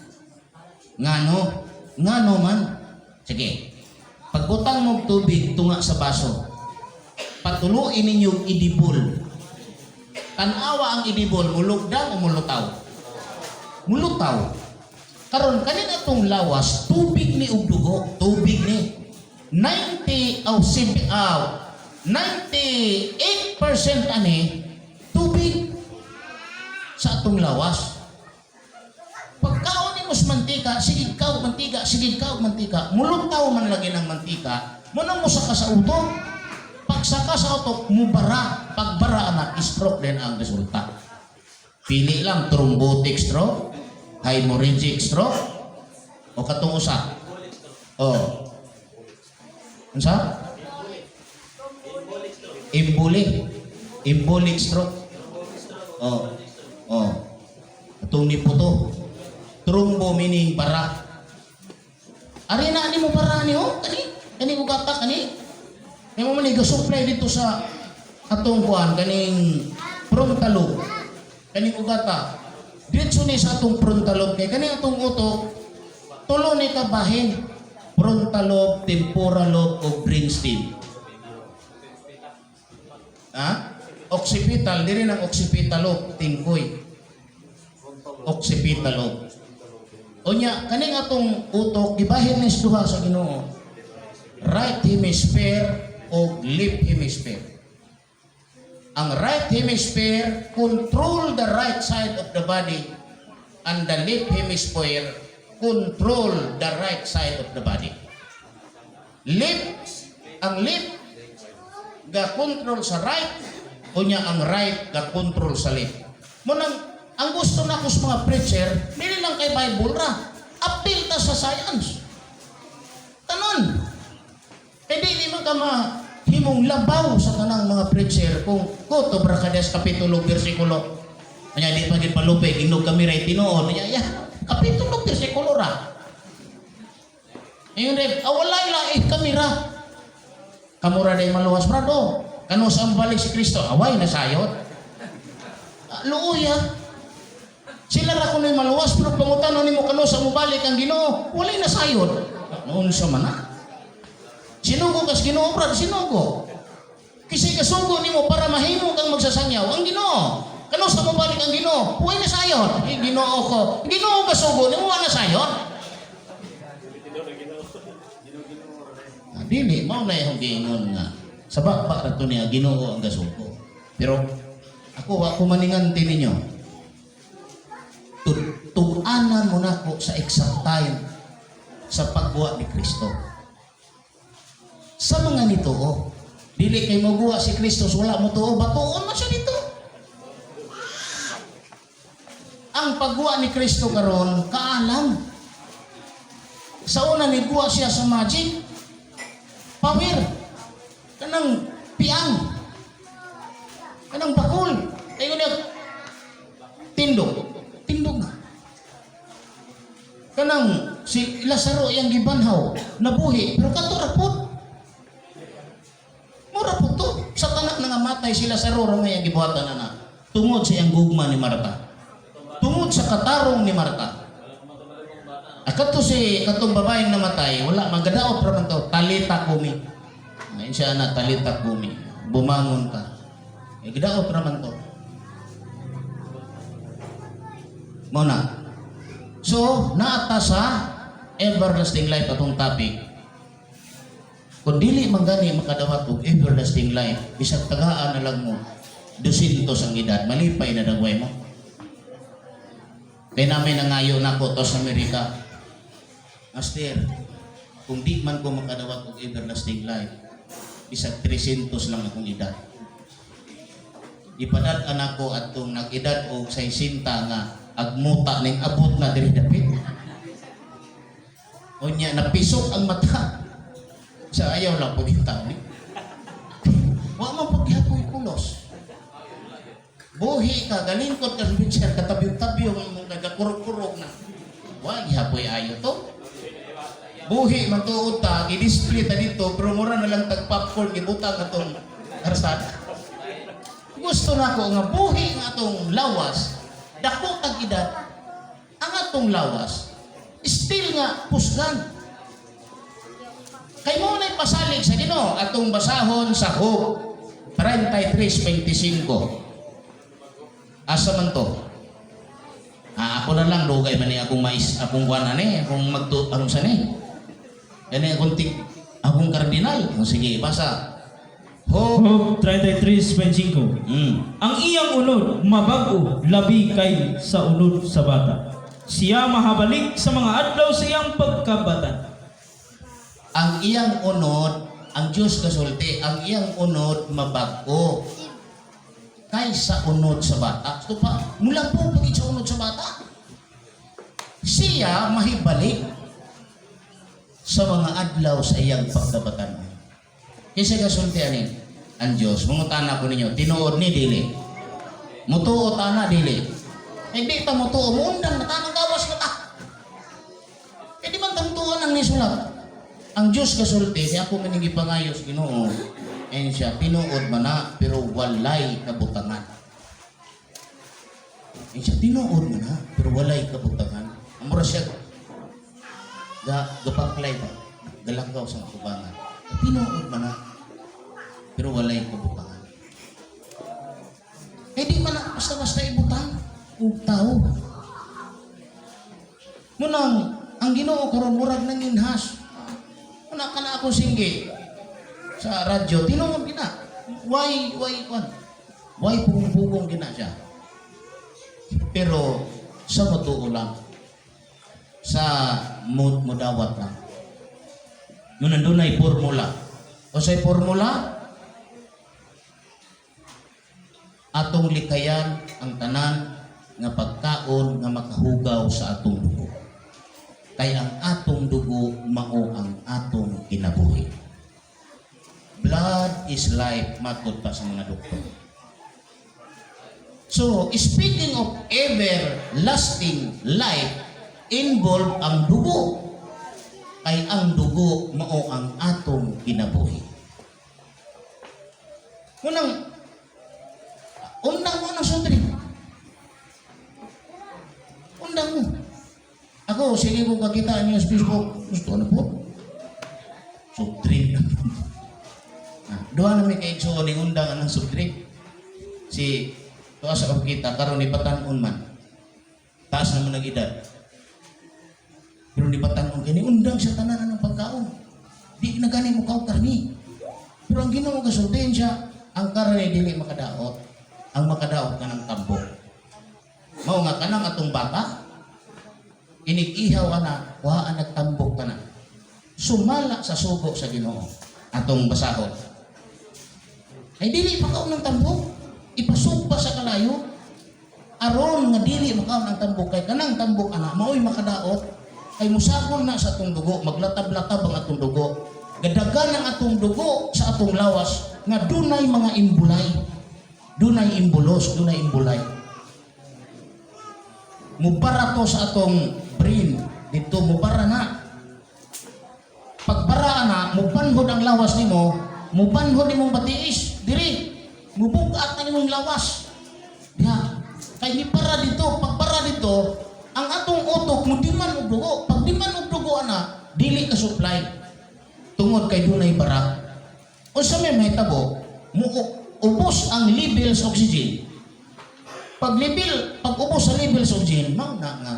Ngano? Ngano man? Sige. Pagbutang mo og tubig tunga sa baso, patuluin ninyo idibol. Tanawa ang idibol, mulugdang o mulutaw? Mulutaw. Karon kanin atong lawas, tubig ni ug dugo, tubig ni. 90 aw aw 98% ani tubig sa atong lawas. Pagkaon nimo sa mantika, sige ka og mantika, sige ka og mantika, mulutaw man lagi ng mantika, mo nang mosaka sa utok. Pagsaka sa utok, mubara. Pagbara anak, stroke din ang resulta. Pili lang thrombotic stroke, hemorrhagic stroke, o katong usa. O. Unsa? Embolic. Embolic stroke. Oh. Oh. Atong niputo. Trombo meaning bara. Ari na ani mo bara ni oh. Kani kani ko gata kani. Nimo man supply dito sa atong kuan kaning frontal lobe. Kaning ugata. Diretso ni sa atong frontal lobe kay kani atong utok tulo ni kabahin. Frontal lobe, temporal lobe ug brainstem. Ha? Occipital, diri ng occipital lobe, tingkoy. Occipital lobe. Unya, kaning atong utok gibahin ni duha sa Ginoo. Right hemisphere o left hemisphere. Ang right hemisphere control the right side of the body and the left hemisphere control the right side of the body. Left, ang left ga control sa right, unya ang right ga control sa left. Munang ang gusto nako sa mga preacher, dili lang kay Bible ra. Appeal ta sa science. Tanon. Kay dili man ka mahimong labaw sa tanang mga preacher kung koto brakades kapitulo bersikulo. Anya di pa gid palupig inog kami ray tinuod. Anya ya, kapitulo bersikulo ra. Ayun rin, awalay la eh kami ra. Kamura day maluwas brado. Kano sa balik si Kristo, away na sayod. Ah, luoy ah. Sila ra kuno'y maluwas pero pangutana nimo kano sa mobalik ang Ginoo, walay na sayod. Noon sa mana. Sinugo kas Ginoo brad, sinugo. Kasi kasugo nimo para mahimo kang magsasangyaw ang Ginoo. Kano sa mobalik ang Ginoo, walay na sayod. Eh, Ginoo ko. Ginoo kasugo nimo wala na sayod. Ah, dili mao na ihong giingon nga sa bakba ra to niya Ginoo ang gasugo. Pero ako wa ko maninganti ninyo. Tug-anan mo nako sa exact time sa pagbuhat ni Kristo. Sa mga nituo, dili kay moguwa si Kristo wala mo tuo, batuon man siya dito. Ang pagguwa ni Kristo karon kaalam. Sa una niguwa siya sa magic, power, kanang piang, kanang bakul, kayo niya, tindog, tindog na. Kanang si Lazaro iyang gibanhaw, nabuhi, pero kato ra pod. Mura pod to. Sa tanak na nga matay si Lazaro ra may gibuhatan na na. Tungod sa iyang gugma ni Marta. Tungod sa katarong ni Marta. Ah, kato si katong babaeng namatay, wala magadaot ra man to, talita kumi. Ngayon siya na talita kumi. Bumangon ka. Eh, gadaot ra man to. Mao na. So, naa ta sa everlasting life atong topic. Kung dili man gani makadawat og everlasting life, bisag tagaan na lang mo 200 ang edad, malipay na dagway mo. Kay namin nangayo nako to sa Amerika. "Master, kung di man ko makadawat og everlasting life, bisag 300 lang akong edad. Ipadad anak ko atong nag-edad og 60 nga agmuta ning abot na diri dapit." Unya napisok ang mata. Sa ayaw lang po yung tao ni. Wa man pud gihapoy pulos. Buhi ka, galingkod ka sa wheelchair, katabi-tabi ang imong kagakurog-kurog na. Wa gihapoy ayo to. Buhi man tuod ta, gi-display ta dito, pero mura na lang tag popcorn gibutang atong karsada. Gusto na ko nga buhi nga atong lawas, dako tag edad, ang atong lawas, still nga pusgan. Kay mo na'y pasalig sa Ginoo atong basahon sa Job 33:25. Asa man to? Ah, ako na lang dugay man ni akong mais, akong kuan ani, akong magtu akong sani. Gani akong tig akong kardinal. O sige, basa. Job. Job 33:25. Ang iyang unod mabag-o labi kay sa unod sa bata. Siya mahabalik sa mga adlaw sa iyang pagkabata. Ang iyang unod, ang Diyos kasulti, ang iyang unod mabag-o kaysa unod sa bata. So pa, mula po pagit sa unod sa bata. Siya mahibalik sa mga adlaw sa iyang pagkabatan. Kinsa kasulti ani? Ang Diyos. Mangutana ko ninyo, tinuod ni dili? Mutuo ta na dili? Eh di ta mutuo, muundang na ta, gawas na ta. Eh di man tamutuan ang nisulat. Ang Diyos kasulti, siya ako maning gipangayos Ginoo. And siya, tinuod man na, pero walay kabutangan. And siya, tinuod man na, pero walay kabutangan. Amura siya, ga, gapaklay ba? Galakaw sa kubangan. Tinuod man na, pero walay kabutangan. Eh di man na basta-basta ibutang og tao. Munang, ang Ginoo karon murag nanginhas. Muna ka na ako singgi sa radyo, tinuod gina. Why, kwan? Why pugong-pugong gina siya? Pero sa matuo lang, sa mudawat lang. Yun nandun ay formula. O sa formula, atong likayan ang tanan nga pagkaon nga makahugaw sa atong dugo. Kay ang atong dugo mao ang atong kinabuhi. Blood is life, matod pa sa mga doktor. So, speaking of everlasting life, involve ang dugo. Kay ang dugo mao ang atong kinabuhi. Unang, undang mo ng sundri. Undang mo. Ako, sige kung kakita niyo sa Facebook, gusto na po. Soft drink. Ah, duha na may kaigsoon ning undang anang soft drink. Si tuwa sa kita karon ni batan-on man. Taas naman nag edad. Pero ni batan-on kini undang siya tanan anang pagkaon. Di na gani mo kaon karni. Pero ang Ginoo gasultihin siya, ang karne dili makadaot, ang makadaot kanang tambok. Mao nga kanang atong bata, inig-ihaw ana, wa nagtambok ka na. Sumala sa sugo sa Ginoo atong basahon. Ay dili pa kaon ng tambok, ipasugpa sa kalayo. Aron nga dili makaon ang tambok kay kanang tambok ana mao'y makadaot kay musakol na sa atong dugo, maglatab-latab ang atong dugo. Gadagan ang atong dugo sa atong lawas nga dunay mga imbulay. Dunay imbulos, dunay imbulay. Mubara to sa atong brain dito, mubara na. Pagbara na, mupanhod ang lawas nimo, mupanhod nimong batiis diri, mubugat na nimong lawas diha kay mipara dito. Pagbara dito, ang atong utok mo diman og dugo. Pag diman og dugo ana, dili ka supply tungod kay dunay bara. Unsa may mahitabo? Mo ubos ang level sa oxygen. Pag level, pag ubos sa level sa oxygen, mao na nga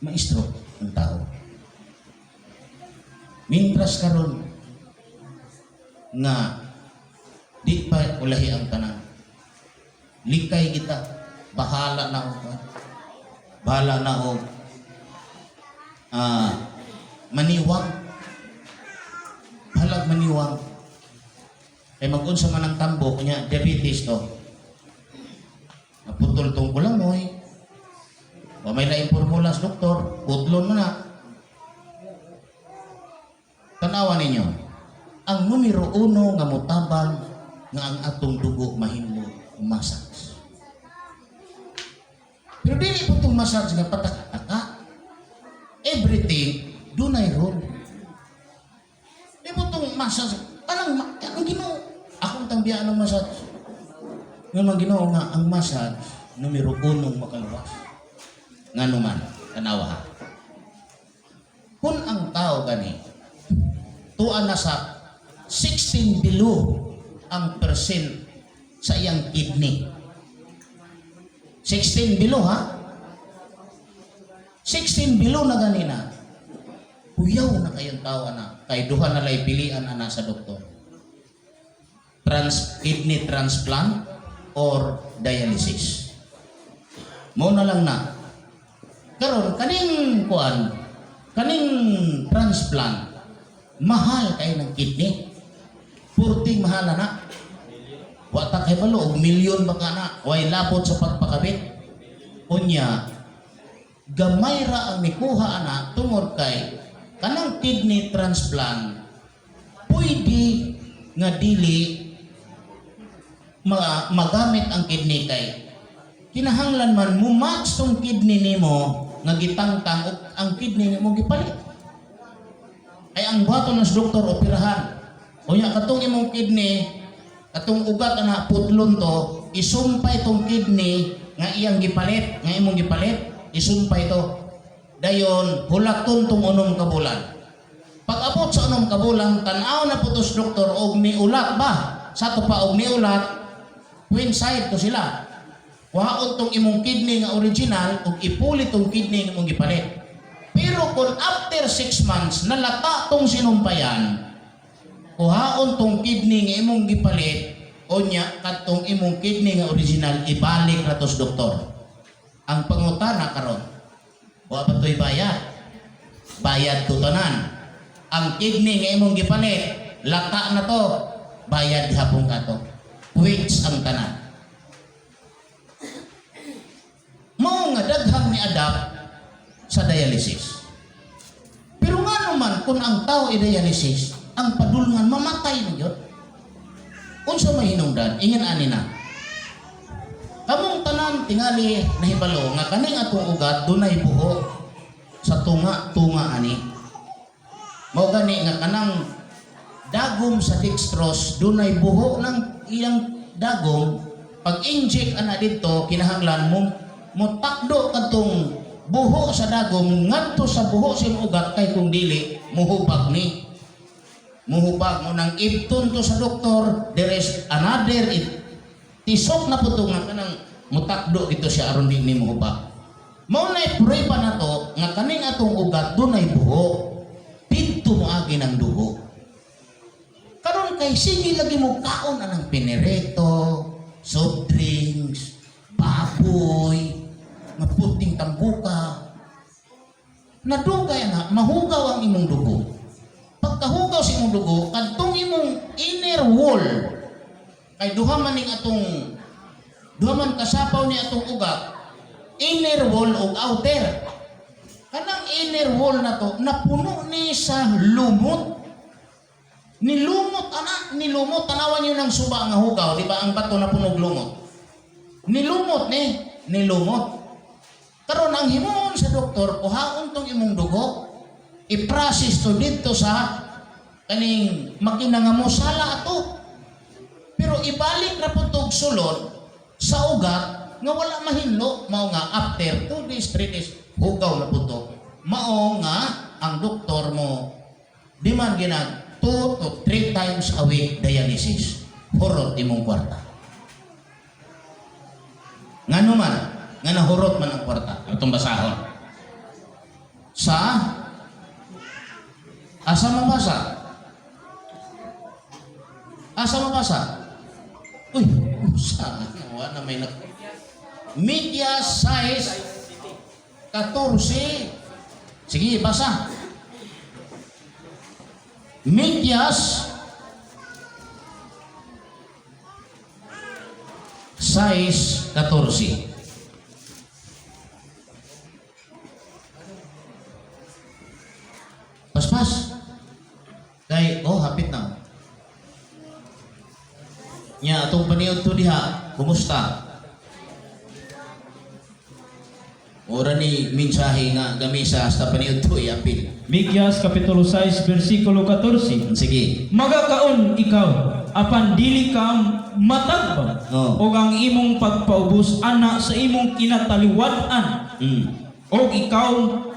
Ma-stroke ang tao. Mintras karon nga di pa ulahi ang tanan. Likay kita, bahala na og bahala na og maniwang. Bahalag maniwang. Kay mag-unsa man ang tambok niya, diabetes to. Naputol tong kulamoy. Wa may laing formula sa doktor, putlon mo na. Tanawa ninyo, ang numero uno nga motabang nga ang atong dugo mahinlo, massage. Pero dili po itong massage nga patak-taka. Everything, dunay role. Di po itong massage, anong, ang Ginoo, akong tambiyaan ng massage. Nga mga Ginoo nga, ang massage, numero uno makaluwas. Nga naman, tanawa ha. Kung ang tao gani, tuan na sa 16 below ang percent sa iyang kidney. 16 below ha? 16 below na ganina. Huyaw na kayong tao ana. Kay duha na lay pilian ana sa doktor. Kidney transplant or dialysis. Mao na lang na. Karon kaning kuan, kaning transplant, mahal kay ng kidney. Purting mahal na. Wa ta kay balo og milyon ba ka na, way labot sa pagpakabit. Unya, gamay ra ang nikuha ana tungod kay kanang kidney transplant pwede nga dili magamit ang kidney kay kinahanglan man mo match tong kidney nimo nga gitangtang ug ang kidney nimo gipalit. Ay ang buhaton ng doktor, operahan. Unya katong imong kidney, katong ugat ana putlon to, isumpay tong kidney nga iyang gipalit, nga imong gipalit, isumpay to. Dayon hulaton tong 6 ka bulan. Pag abot sa 6 ka bulan, tan-aw na po to sa doktor og miulat ba? Sa to pa og miulat, coincide to sila. Kuhaon tong imong kidney nga original ug ipuli tong kidney nga imong gipalit. Pero kung after 6 months nalata tong sinumpayan, kuhaon tong kidney nga imong gipalit, unya kadtong imong kidney nga original ibalik ra to sa doktor. Ang pangutana karon, wa pa to'y bayad? Bayad to tanan. Ang kidney nga imong gipalit, lata na to, bayad gihapon ka to. Which ang tanan. Mao nga daghang ni adapt sa dialysis. Pero nga naman kung ang tao i-dialysis, ang padulngan mamatay na yun. Unsa may hinungdan, ingon ani na. Kamong tanan tingali nahibalo nga kaning atong ugat dunay buho sa tunga-tunga ani. Mao gani nga kanang dagom sa dextrose dunay buho ng iyang dagom, pag inject ana didto kinahanglan mo motakdo kadtong buho sa dagom ngadto sa buho sa imong ugat kay kung dili muhubag ni. Muhubag mo nang ibton to sa doktor, there is another it, tisok na po to nga kanang mutakdo dito siya aron di ni muhubag. Mao na prueba na to nga kaning atong ugat dunay buho. Didto moagi ng dugo. Karon kay sige lagi mo kaon anang pinirito, soft drinks, baboy, nga puting tambuka. Nadugay na, mahugaw ang imong dugo. Pagkahugaw sa imong dugo, kadtong imong inner wall, kay duha man ning atong duha man kasapaw ni atong ugat, inner wall ug outer. Kanang inner wall na to, napuno ni sa lumot. Nilumot ana, nilumot. Tanawan niyo ng suba nga hugaw, di ba ang bato na punog lumot? Nilumot ni, nilumot. Karon ang himuon sa doktor, kuhaon tong imong dugo, i-process to dito sa kaning makina nga mosala ato. Pero ibalik ra po tog sulod sa ugat nga wala mahinlo, mao nga after 2 days, 3 days, hugaw na po to. Mao nga ang doktor mo di man ginag 2 to 3 times a week dialysis. Hurot imong kwarta. Ngano man, nga nahurot man ang kwarta. Atong basahon. Sa asa mabasa? Asa mabasa? Uy, sa wala na may nag Mikias 6:14. Sige, basa. Mikias 6:14. Paspas. Kay, oh, hapit na. Nya, atong paniud to diha, kumusta? Ora ni mensahe nga gamisa hasta paniud to iapil. Mikias Kapitulo 6, versikulo 14. Sige. Magakaon ikaw, apan dili ka matagbaw. Oh. Og ang imong pagpaubos ana sa imong kinataliwad-an. Og ikaw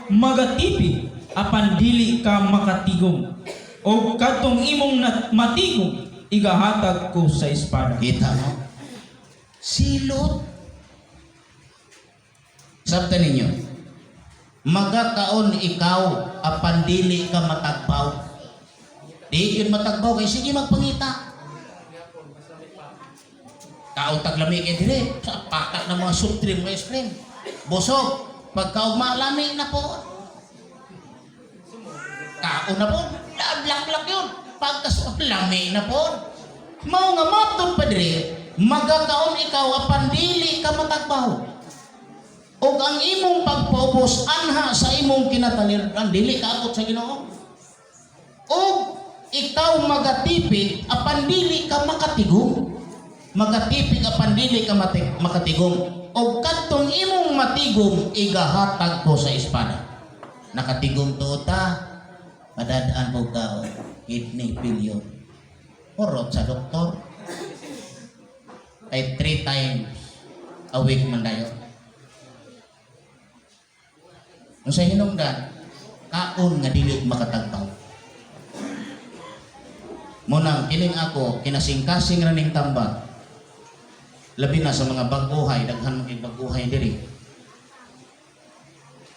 magatipi, apan dili ka makatigom. Og kadtong imong matigom, igahatag ko sa espada. Kita mo? Silot. Sabta ninyo. Magakaon ikaw apan dili ka matagbaw. Di yun matagbaw kay sige magpangita. Kaon taglami kay dire sa patak ng mga soft drink, mga ice cream. Busog. Pagkaugma lami na po. Kaon na po. Lablak-lak yun. Pagkas lami na po. Mao nga matod pa dire, magakaon ikaw apan dili ka matagbaw. Og ang imong pagpaubos anha sa imong kinataliran, dili ka abot sa Ginoo. Og ikaw magatipig apan dili ka makatigom. Magatipig apan dili ka makatigom. Og kadtong imong matigom igahatag ko sa espada. Nakatigom to ta, padadaan po ka og kidney failure. Horot sa doktor. Kay 3 times a week man dayon. Unsa hinungdan, kaon nga dili makatagbaw. Munang kining ako kinasingkasing ra ning tambag. Labi na sa mga bag-ohay, daghan man kay bag-ohay diri.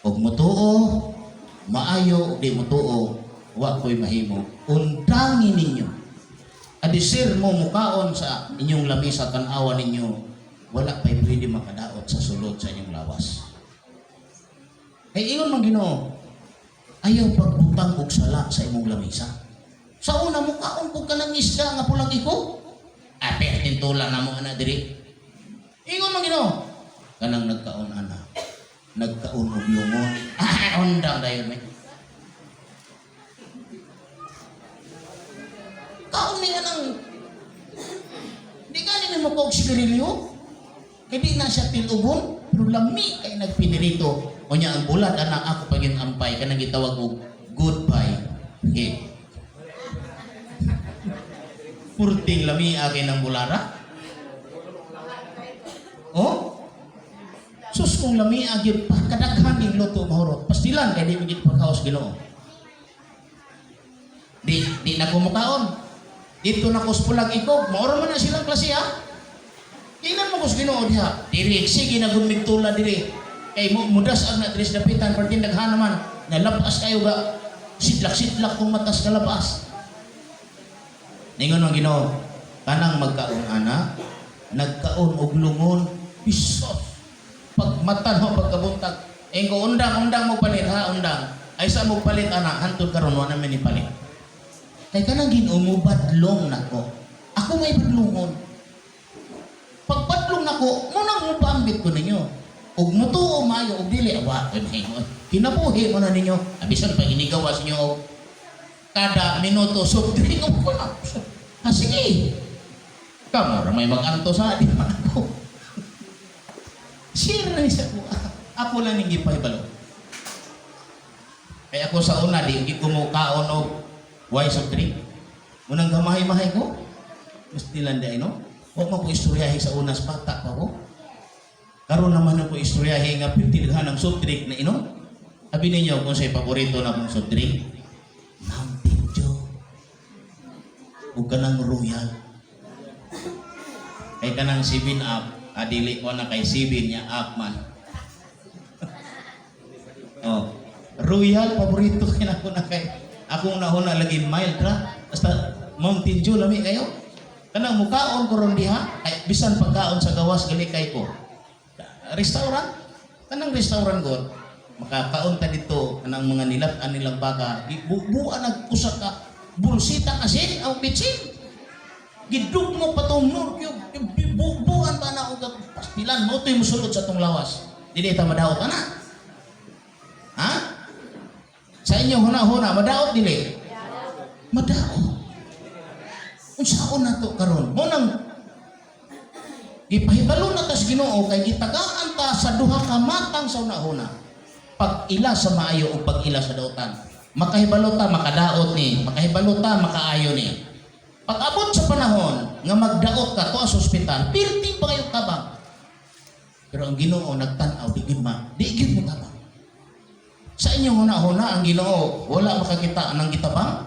Og mutuo, maayo og di mutuo, wa ko'y mahimo. Undangi ninyo. Adisir mo mukaon sa inyong lamisa, tan-awa ninyo, wala pa'y pwede makadaot sa sulod sa inyong lawas. Kay ingon man Ginoo, ayaw pagbutang og sala sa imong lamisa. Sa una mukaon pud ka ng isda nga pulang iko. Aper tintula na mo ana diri. Ingon man Ginoo, kanang nagkaon ana, nagkaon og lungon. Ah, undang dayon may. Kaon ni anang di gani mo og sigarilyo. Kay di na siya tilugon, pero lami kay nagpinirito. Unya ang bulat anak ako pagin ampay kanang gitawag og goodbye. Okay. Purting lami akin ang bulara. Oh? Sus kung lami agit pa kadaghan ning luto mahurot. Pastilan kay di mo gid pagkaos Ginoo. Di di na ko mukaon. Dito na ko sa pulag ikog, maura man na silang klase ha. Ingan mo ko sa Ginoo diha. Diri sige na gud migtula diri. Kay mo mudas ang na diri sa dapitan pertin daghan naman. Nalapas kayo ga sidlak-sidlak kung matas kalapas. Ningon ang Ginoo, kanang magkaon ana, nagkaon og lungon, pisot. Pagmata no pagkabuntag, engko undang-undang mo palit ha, undang. Ay sa mo palit ana, hantod karon wa na man ni palit. Kay kanang Ginoo mo badlong nako. Ako may badlongon. Pagpadlong nako, mo nang mupambit ko ninyo. Ug mutuo maayo ug dili awa kinabuhi mo na ninyo. Abisan pa inigawas niyo kada minuto soft drink mo ko. Ah, sige. Kamo ra may mag-anto sa di man ako. Share na sa ako. Ako lang ning gipahibalo. Kaya ako sa una di gyud ko mo kaon og why soft drink. Munang gamahay-mahay ko. Mas nilan di no? Wa man ko istoryahe sa unas bata pa ko. Karon naman ako istoryahe nga pirti daghan ang soft drink na inom. Abi ninyo kung sa'y paborito na akong soft drink. Mountain Dew. Ug kanang Royal. Kay kanang 7 Up, adili ko na kay 7 niya up man. Oh. Royal, paborito kay nako na kay akong nahuna lagi mild ra. Basta Mountain Dew lami kayo. Kanang mukaon ko ron diha, ay bisan pagkaon sa gawas gali kay ko. Restaurant, kanang restaurant ko, makakaon ta dito kanang mga nilat-an nilang baka, bubuan nag usa ka bulsita asin ang bitsin. Gidugmo pa tong Knorr Cube, bubuan ba na og pastilan mo to'y musulod sa tong lawas. Dili ta madaot ana. Ha? Sa inyo huna-huna, madaot dili? Madaot. Unsaon na to karon? Mo nang gipahibalo na tas Ginoo kay gitagaan ta sa duha ka matang sa una-una. Pag-ila sa maayo o pag-ila sa dautan. Makahibalo ta makadaot ni, makahibalo ta makaayo ni. Pag abot sa panahon nga magdaot ka to sa ospital, pirti pa kayo tabang. Pero ang Ginoo nagtan-aw di gid ma, di gid mo tabang. Sa inyong huna-huna ang Ginoo wala makakita ng gitabang.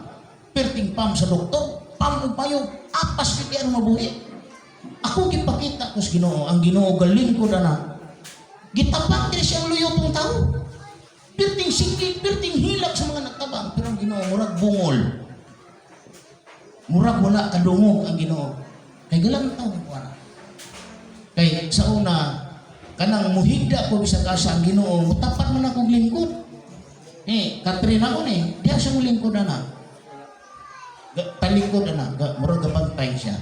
Pirting pam sa doktor, pam ug payo, apas gid ang mabuhi. Ako gipakita ko sa Ginoo, ang Ginoo galing ko na. Gitabang diri siyang luyo tong tao. Pirting sikip, pirting hilak sa mga nagtabang, pero ang Ginoo murag bungol. Murag wala kadungog ang Ginoo. Kay galang tawo ko ana. Kay sa una kanang muhigda ko bisag asa ang Ginoo, mutapat man akong lingkod. Eh, Katrina ko ni, diya siya mo lingkod ana. Talikod ana, murag gabantay siya.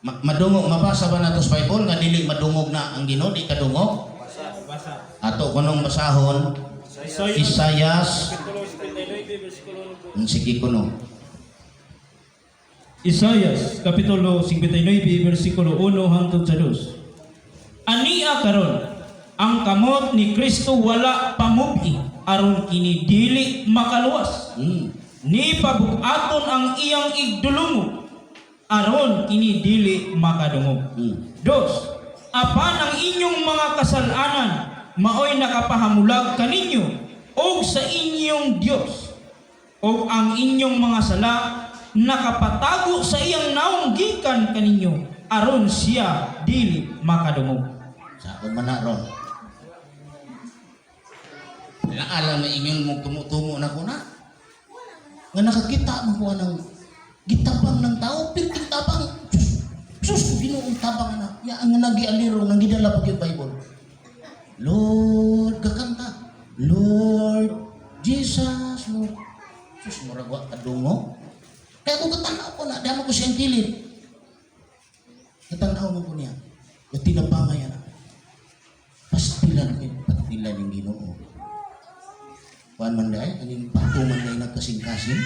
Madungog, mabasa ba nato sa Bible nga dili madungog na ang Ginoo, di kadungog? Basa. Ato kunong basahon, Isayas, Kapitulo 59, versikulo 1. Sige kuno. Isayas, Kapitulo 59, versikulo 1 hangtod sa 2. Ania karon, ang kamot ni Kristo wala pamubi aron kini dili makaluwas. Ni pabug-aton ang iyang igdulungo aron kini dili makadungog. Dos, apan ang inyong mga kasalanan maoy nakapahamulag kaninyo og sa inyong Dios, og ang inyong mga sala nakapatago sa iyang naong gikan kaninyo aron siya dili makadungog. Sa akong man na ron. Naalam na ingon mo tumutungo na ko na. Nga nakakita mo ko ng gitabang ng tao, pirting tabang. Sus, sus, Ginoong tabang na. Ya, ang nagialiro, nang gidala pag yung Bible. Lord, kakanta. Lord, Jesus, Lord. Sus, murag wa kadungo. Kaya kung katanaw ko na, damo ko siyang kilid. Katanaw mo ko niya. Yung tinabangay na. Pastilan ko yung patilan ng Ginoo. Kuan man dahil, kaning pato man dahil nagkasing-kasing.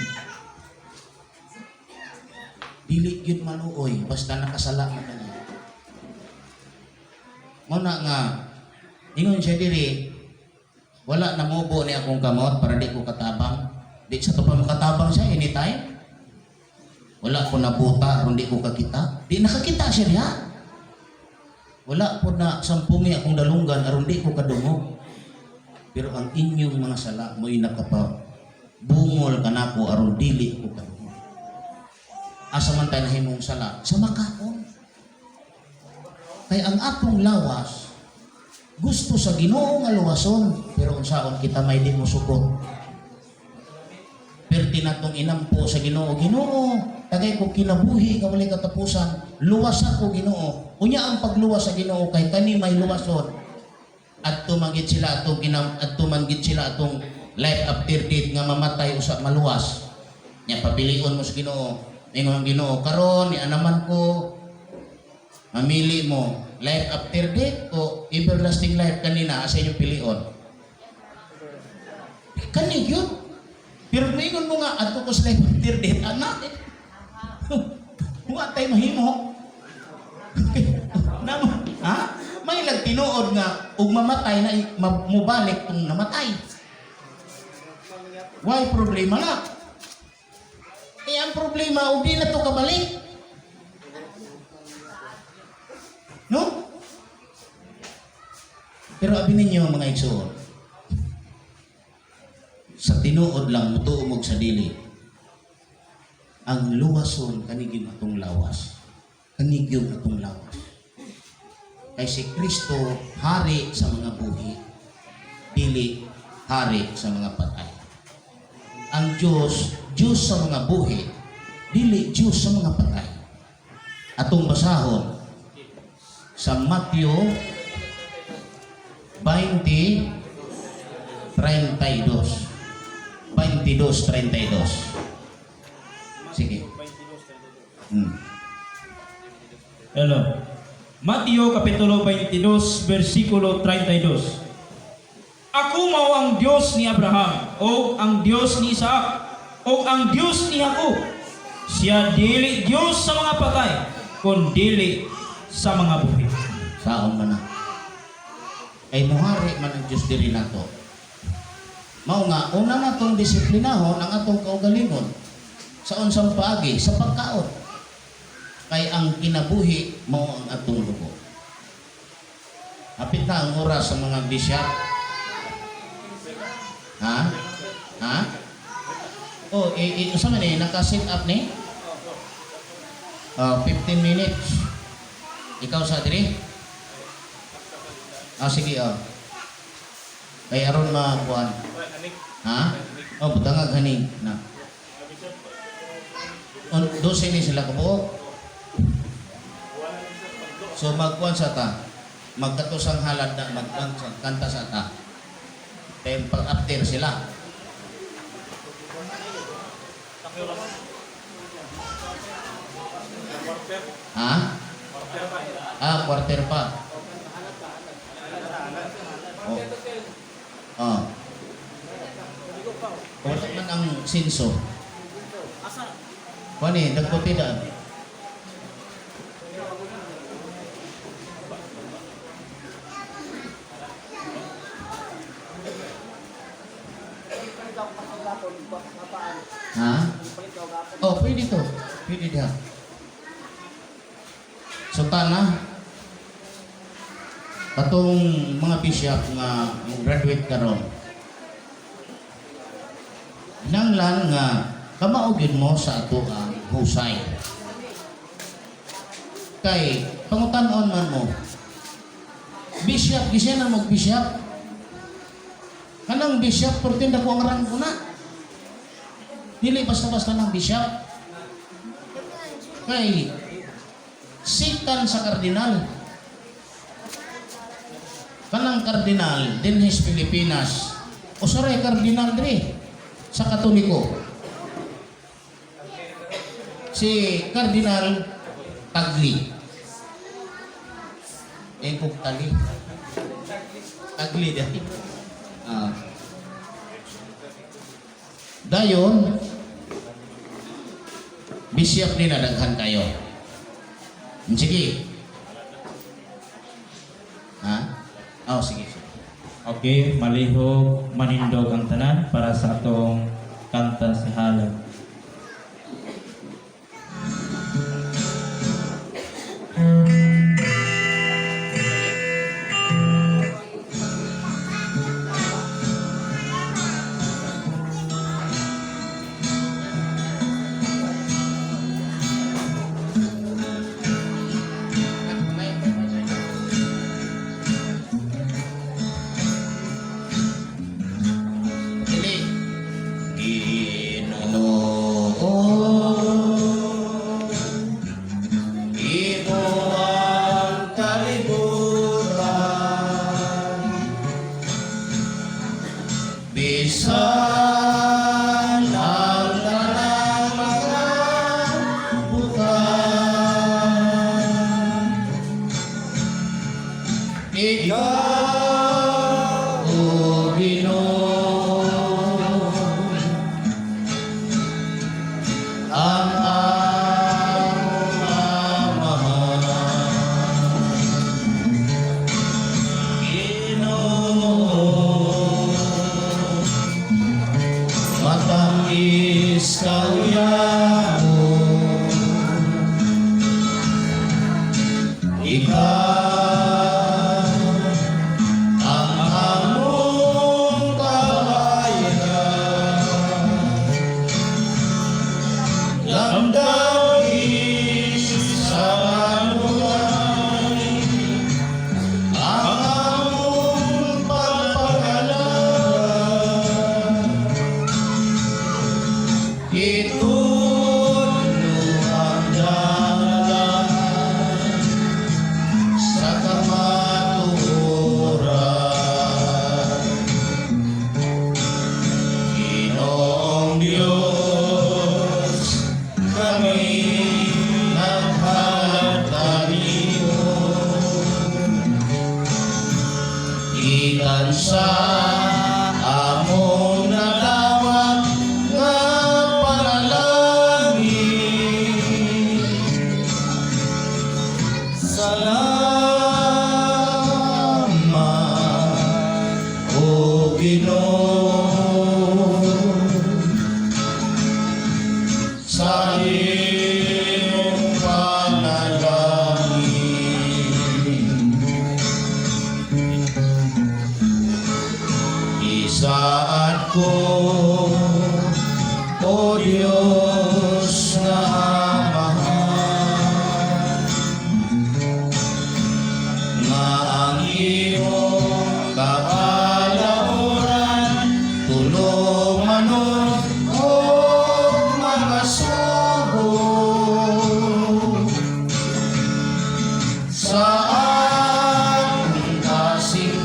Dili yun maluoy, basta nakasala man na niya. Muna nga, ingon siya diri, wala namubo ni akong kamot para di ko katabang. Di sa to pa makatabang siya anytime. Wala ko nabuta aron di ko kakita. Di nakakita siya diha. Wala po na sampungi akong dalunggan aron di ko kadungog. Pero ang inyong mga sala mo'y nakapa bungol kanako aron dili ko kadungog. Asa man tayo nahimong sala? Sa makaon. Kay ang atong lawas gusto sa Ginoo nga luwason, pero unsaon kita may di mo sukot. Perti natong inampo sa Ginoo, Ginoo, tagay ko kinabuhi nga walay katapusan, luwasan ko Ginoo. Unya ang pagluwas sa Ginoo kay kani may luwason. Adto man gid sila atong ginam adto man gid sila atong life after death nga mamatay usa maluwas. Nya papilion mo sa Ginoo. Ingon ang Ginoo, karon ni anaman ko mamili mo life after death o everlasting life kanina asa inyong pilion. Kani yun. Pero mingon mo nga adto ko sa life after death anak. Wa tay mahimo. Namo, ha? May lang tinuod nga ug mamatay na mubalik tong namatay. Why problema na? Eh ang problema ug di na to kabalik. No? Pero abi ninyo mga igsoon, sa tinuod lang mutuo mo sa dili. Ang luwason kanigim atong lawas. Kanigim atong lawas. Kay si Kristo hari sa mga buhi. Dili hari sa mga patay. Ang Diyos, Diyos sa mga buhi, dili Diyos sa mga patay. Atong basahon sa Matthew 20 32. 22 32. Sige. Hello. Mateo Kapitulo 22, versikulo 32. "Ako mao ang Dios ni Abraham, o ang Dios ni Isaac, o ang Dios ni Jacob. Siya dili Dios sa mga patay, kun dili sa mga buhi." Saon man na. Kay muhari man ang Diyos diri nato. Mao nga, una natong disiplinahon ang atong kaugalingon. Sa unsang paagi? Sa pagkaon. Kay ang kinabuhi mao ang atong dugo. Hapit na ang oras sa mga bishop. Ha? Ha? Oh, eh, usa man eh, naka-set up ni? 15 minutes. Ikaw sa diri? Ah, sige, oh. Kay aron makuan. Ha? Oh, butangag haning na. On 12 ni sila kabuok. So magkuan sa ta. Magkatusang halad na magkuan sa kanta sa ta. Then pag after sila. Ha? Ah, quarter pa. Oh. Oh. Wala man ang sinso. Kuan eh, dagputi daan. Ha? Oh, pwede to. Pwede diha. So tana, katong mga bishop nga graduate karon. Nanglan nga kamao gyud mo sa ato ang husay. Kay pangutan-on man mo. Bishop gisiya na mag-bishop. Kanang bishop pertin dako ang ranggo na. Dili basta-basta ng bishop. Kay sikan sa kardinal. Kanang kardinal dinhi sa Pilipinas. Usa ray kardinal diri sa Katoliko. Si Kardinal Tagli. Eh, kung tali. Tagli dahil. Ah. Dayon, bishop nila daghan kayo. Sige. Ha? Oh, sige. Sige. Okay, malihok, manindog ang tanan para sa atong kanta sa halad. Dili. Ginoo, imo ang kalibutan, bisan ang tanang mga butang. Ikaw, O Ginoo, ang among Amahan. Ginoo, matamis ka uyabon. Ikaw ang among kabayan. Damdamin sa kanunay ang among pagpagala. Itudlo ang dalan sa kamatuoran. Ginoong Diyos, kami naghalad kanimo gikan sa among nadawat nga panalangin. Salamat, O Ginoo, sa imong panalangin. Isaad ko, O Diyos nga Amahan, nga ang imong kabalauran tulumanon ug mga sugo sa akong kasing-kasing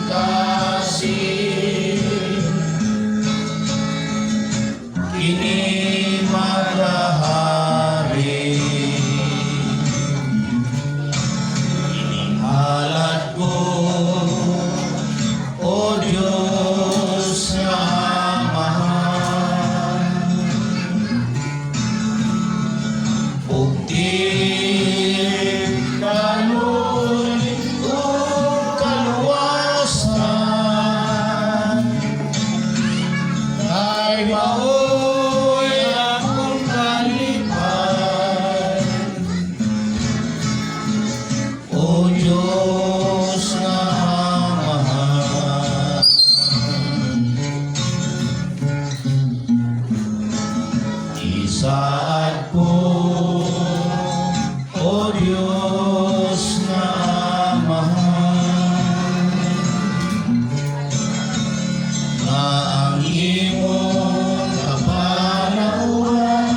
kini magahari. Inihalad ko, O Diyos nga Amahan, bugti, kaloy ug kaluwasan, kay mao'y akong kalipay, O Diyos nga Amahan. Isaad ko, O Diyos nga Amahan, nga ang imong kabalauran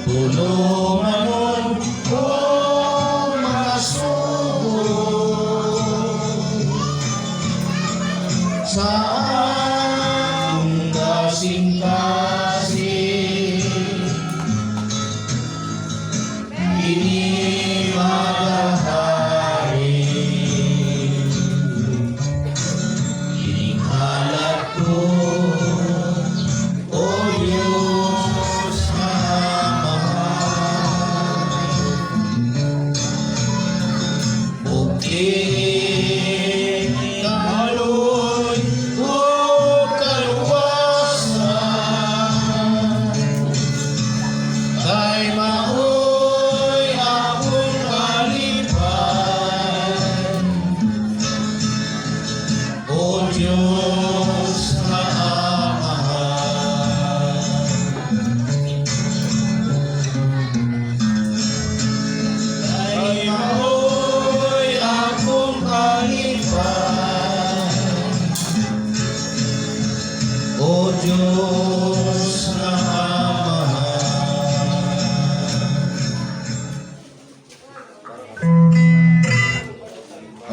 tulumanon ug mga sugo sa akong kasing-kasing kini magahari. Inihalad ko, O Diyos nga Amahan, bugti, kaloy ug kaluwasan, kay mao'y akong kalipay, O Diyos nga Amahan. Kay mao'y akong kalipay, O Diyos nga Amahan.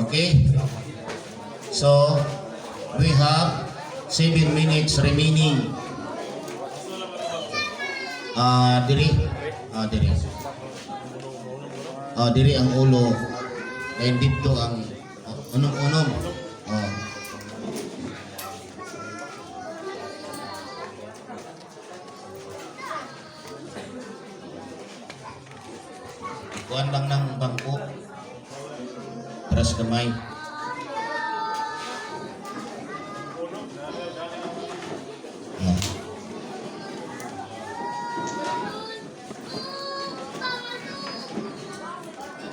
Okay? So, we have 7 minutes remaining. Ah, diri. Ah, diri. Ah, diri ang ulo. Then dito ang, oh, unom-unom. Oh. Kuan lang ng bangko. Tras gamay. Oh.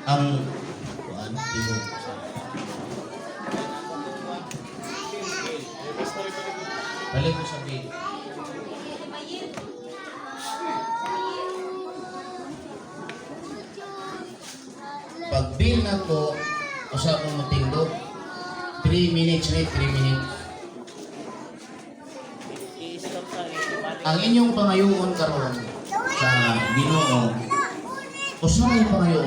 Ang kuan tihok. Balik ko sa bill. Pag bill na ko, usa ko matindog. 3 minutes ni 3 minutes. I-stop sa Ang inyong pangayoon karon, Ginoo, usahay pa kayo.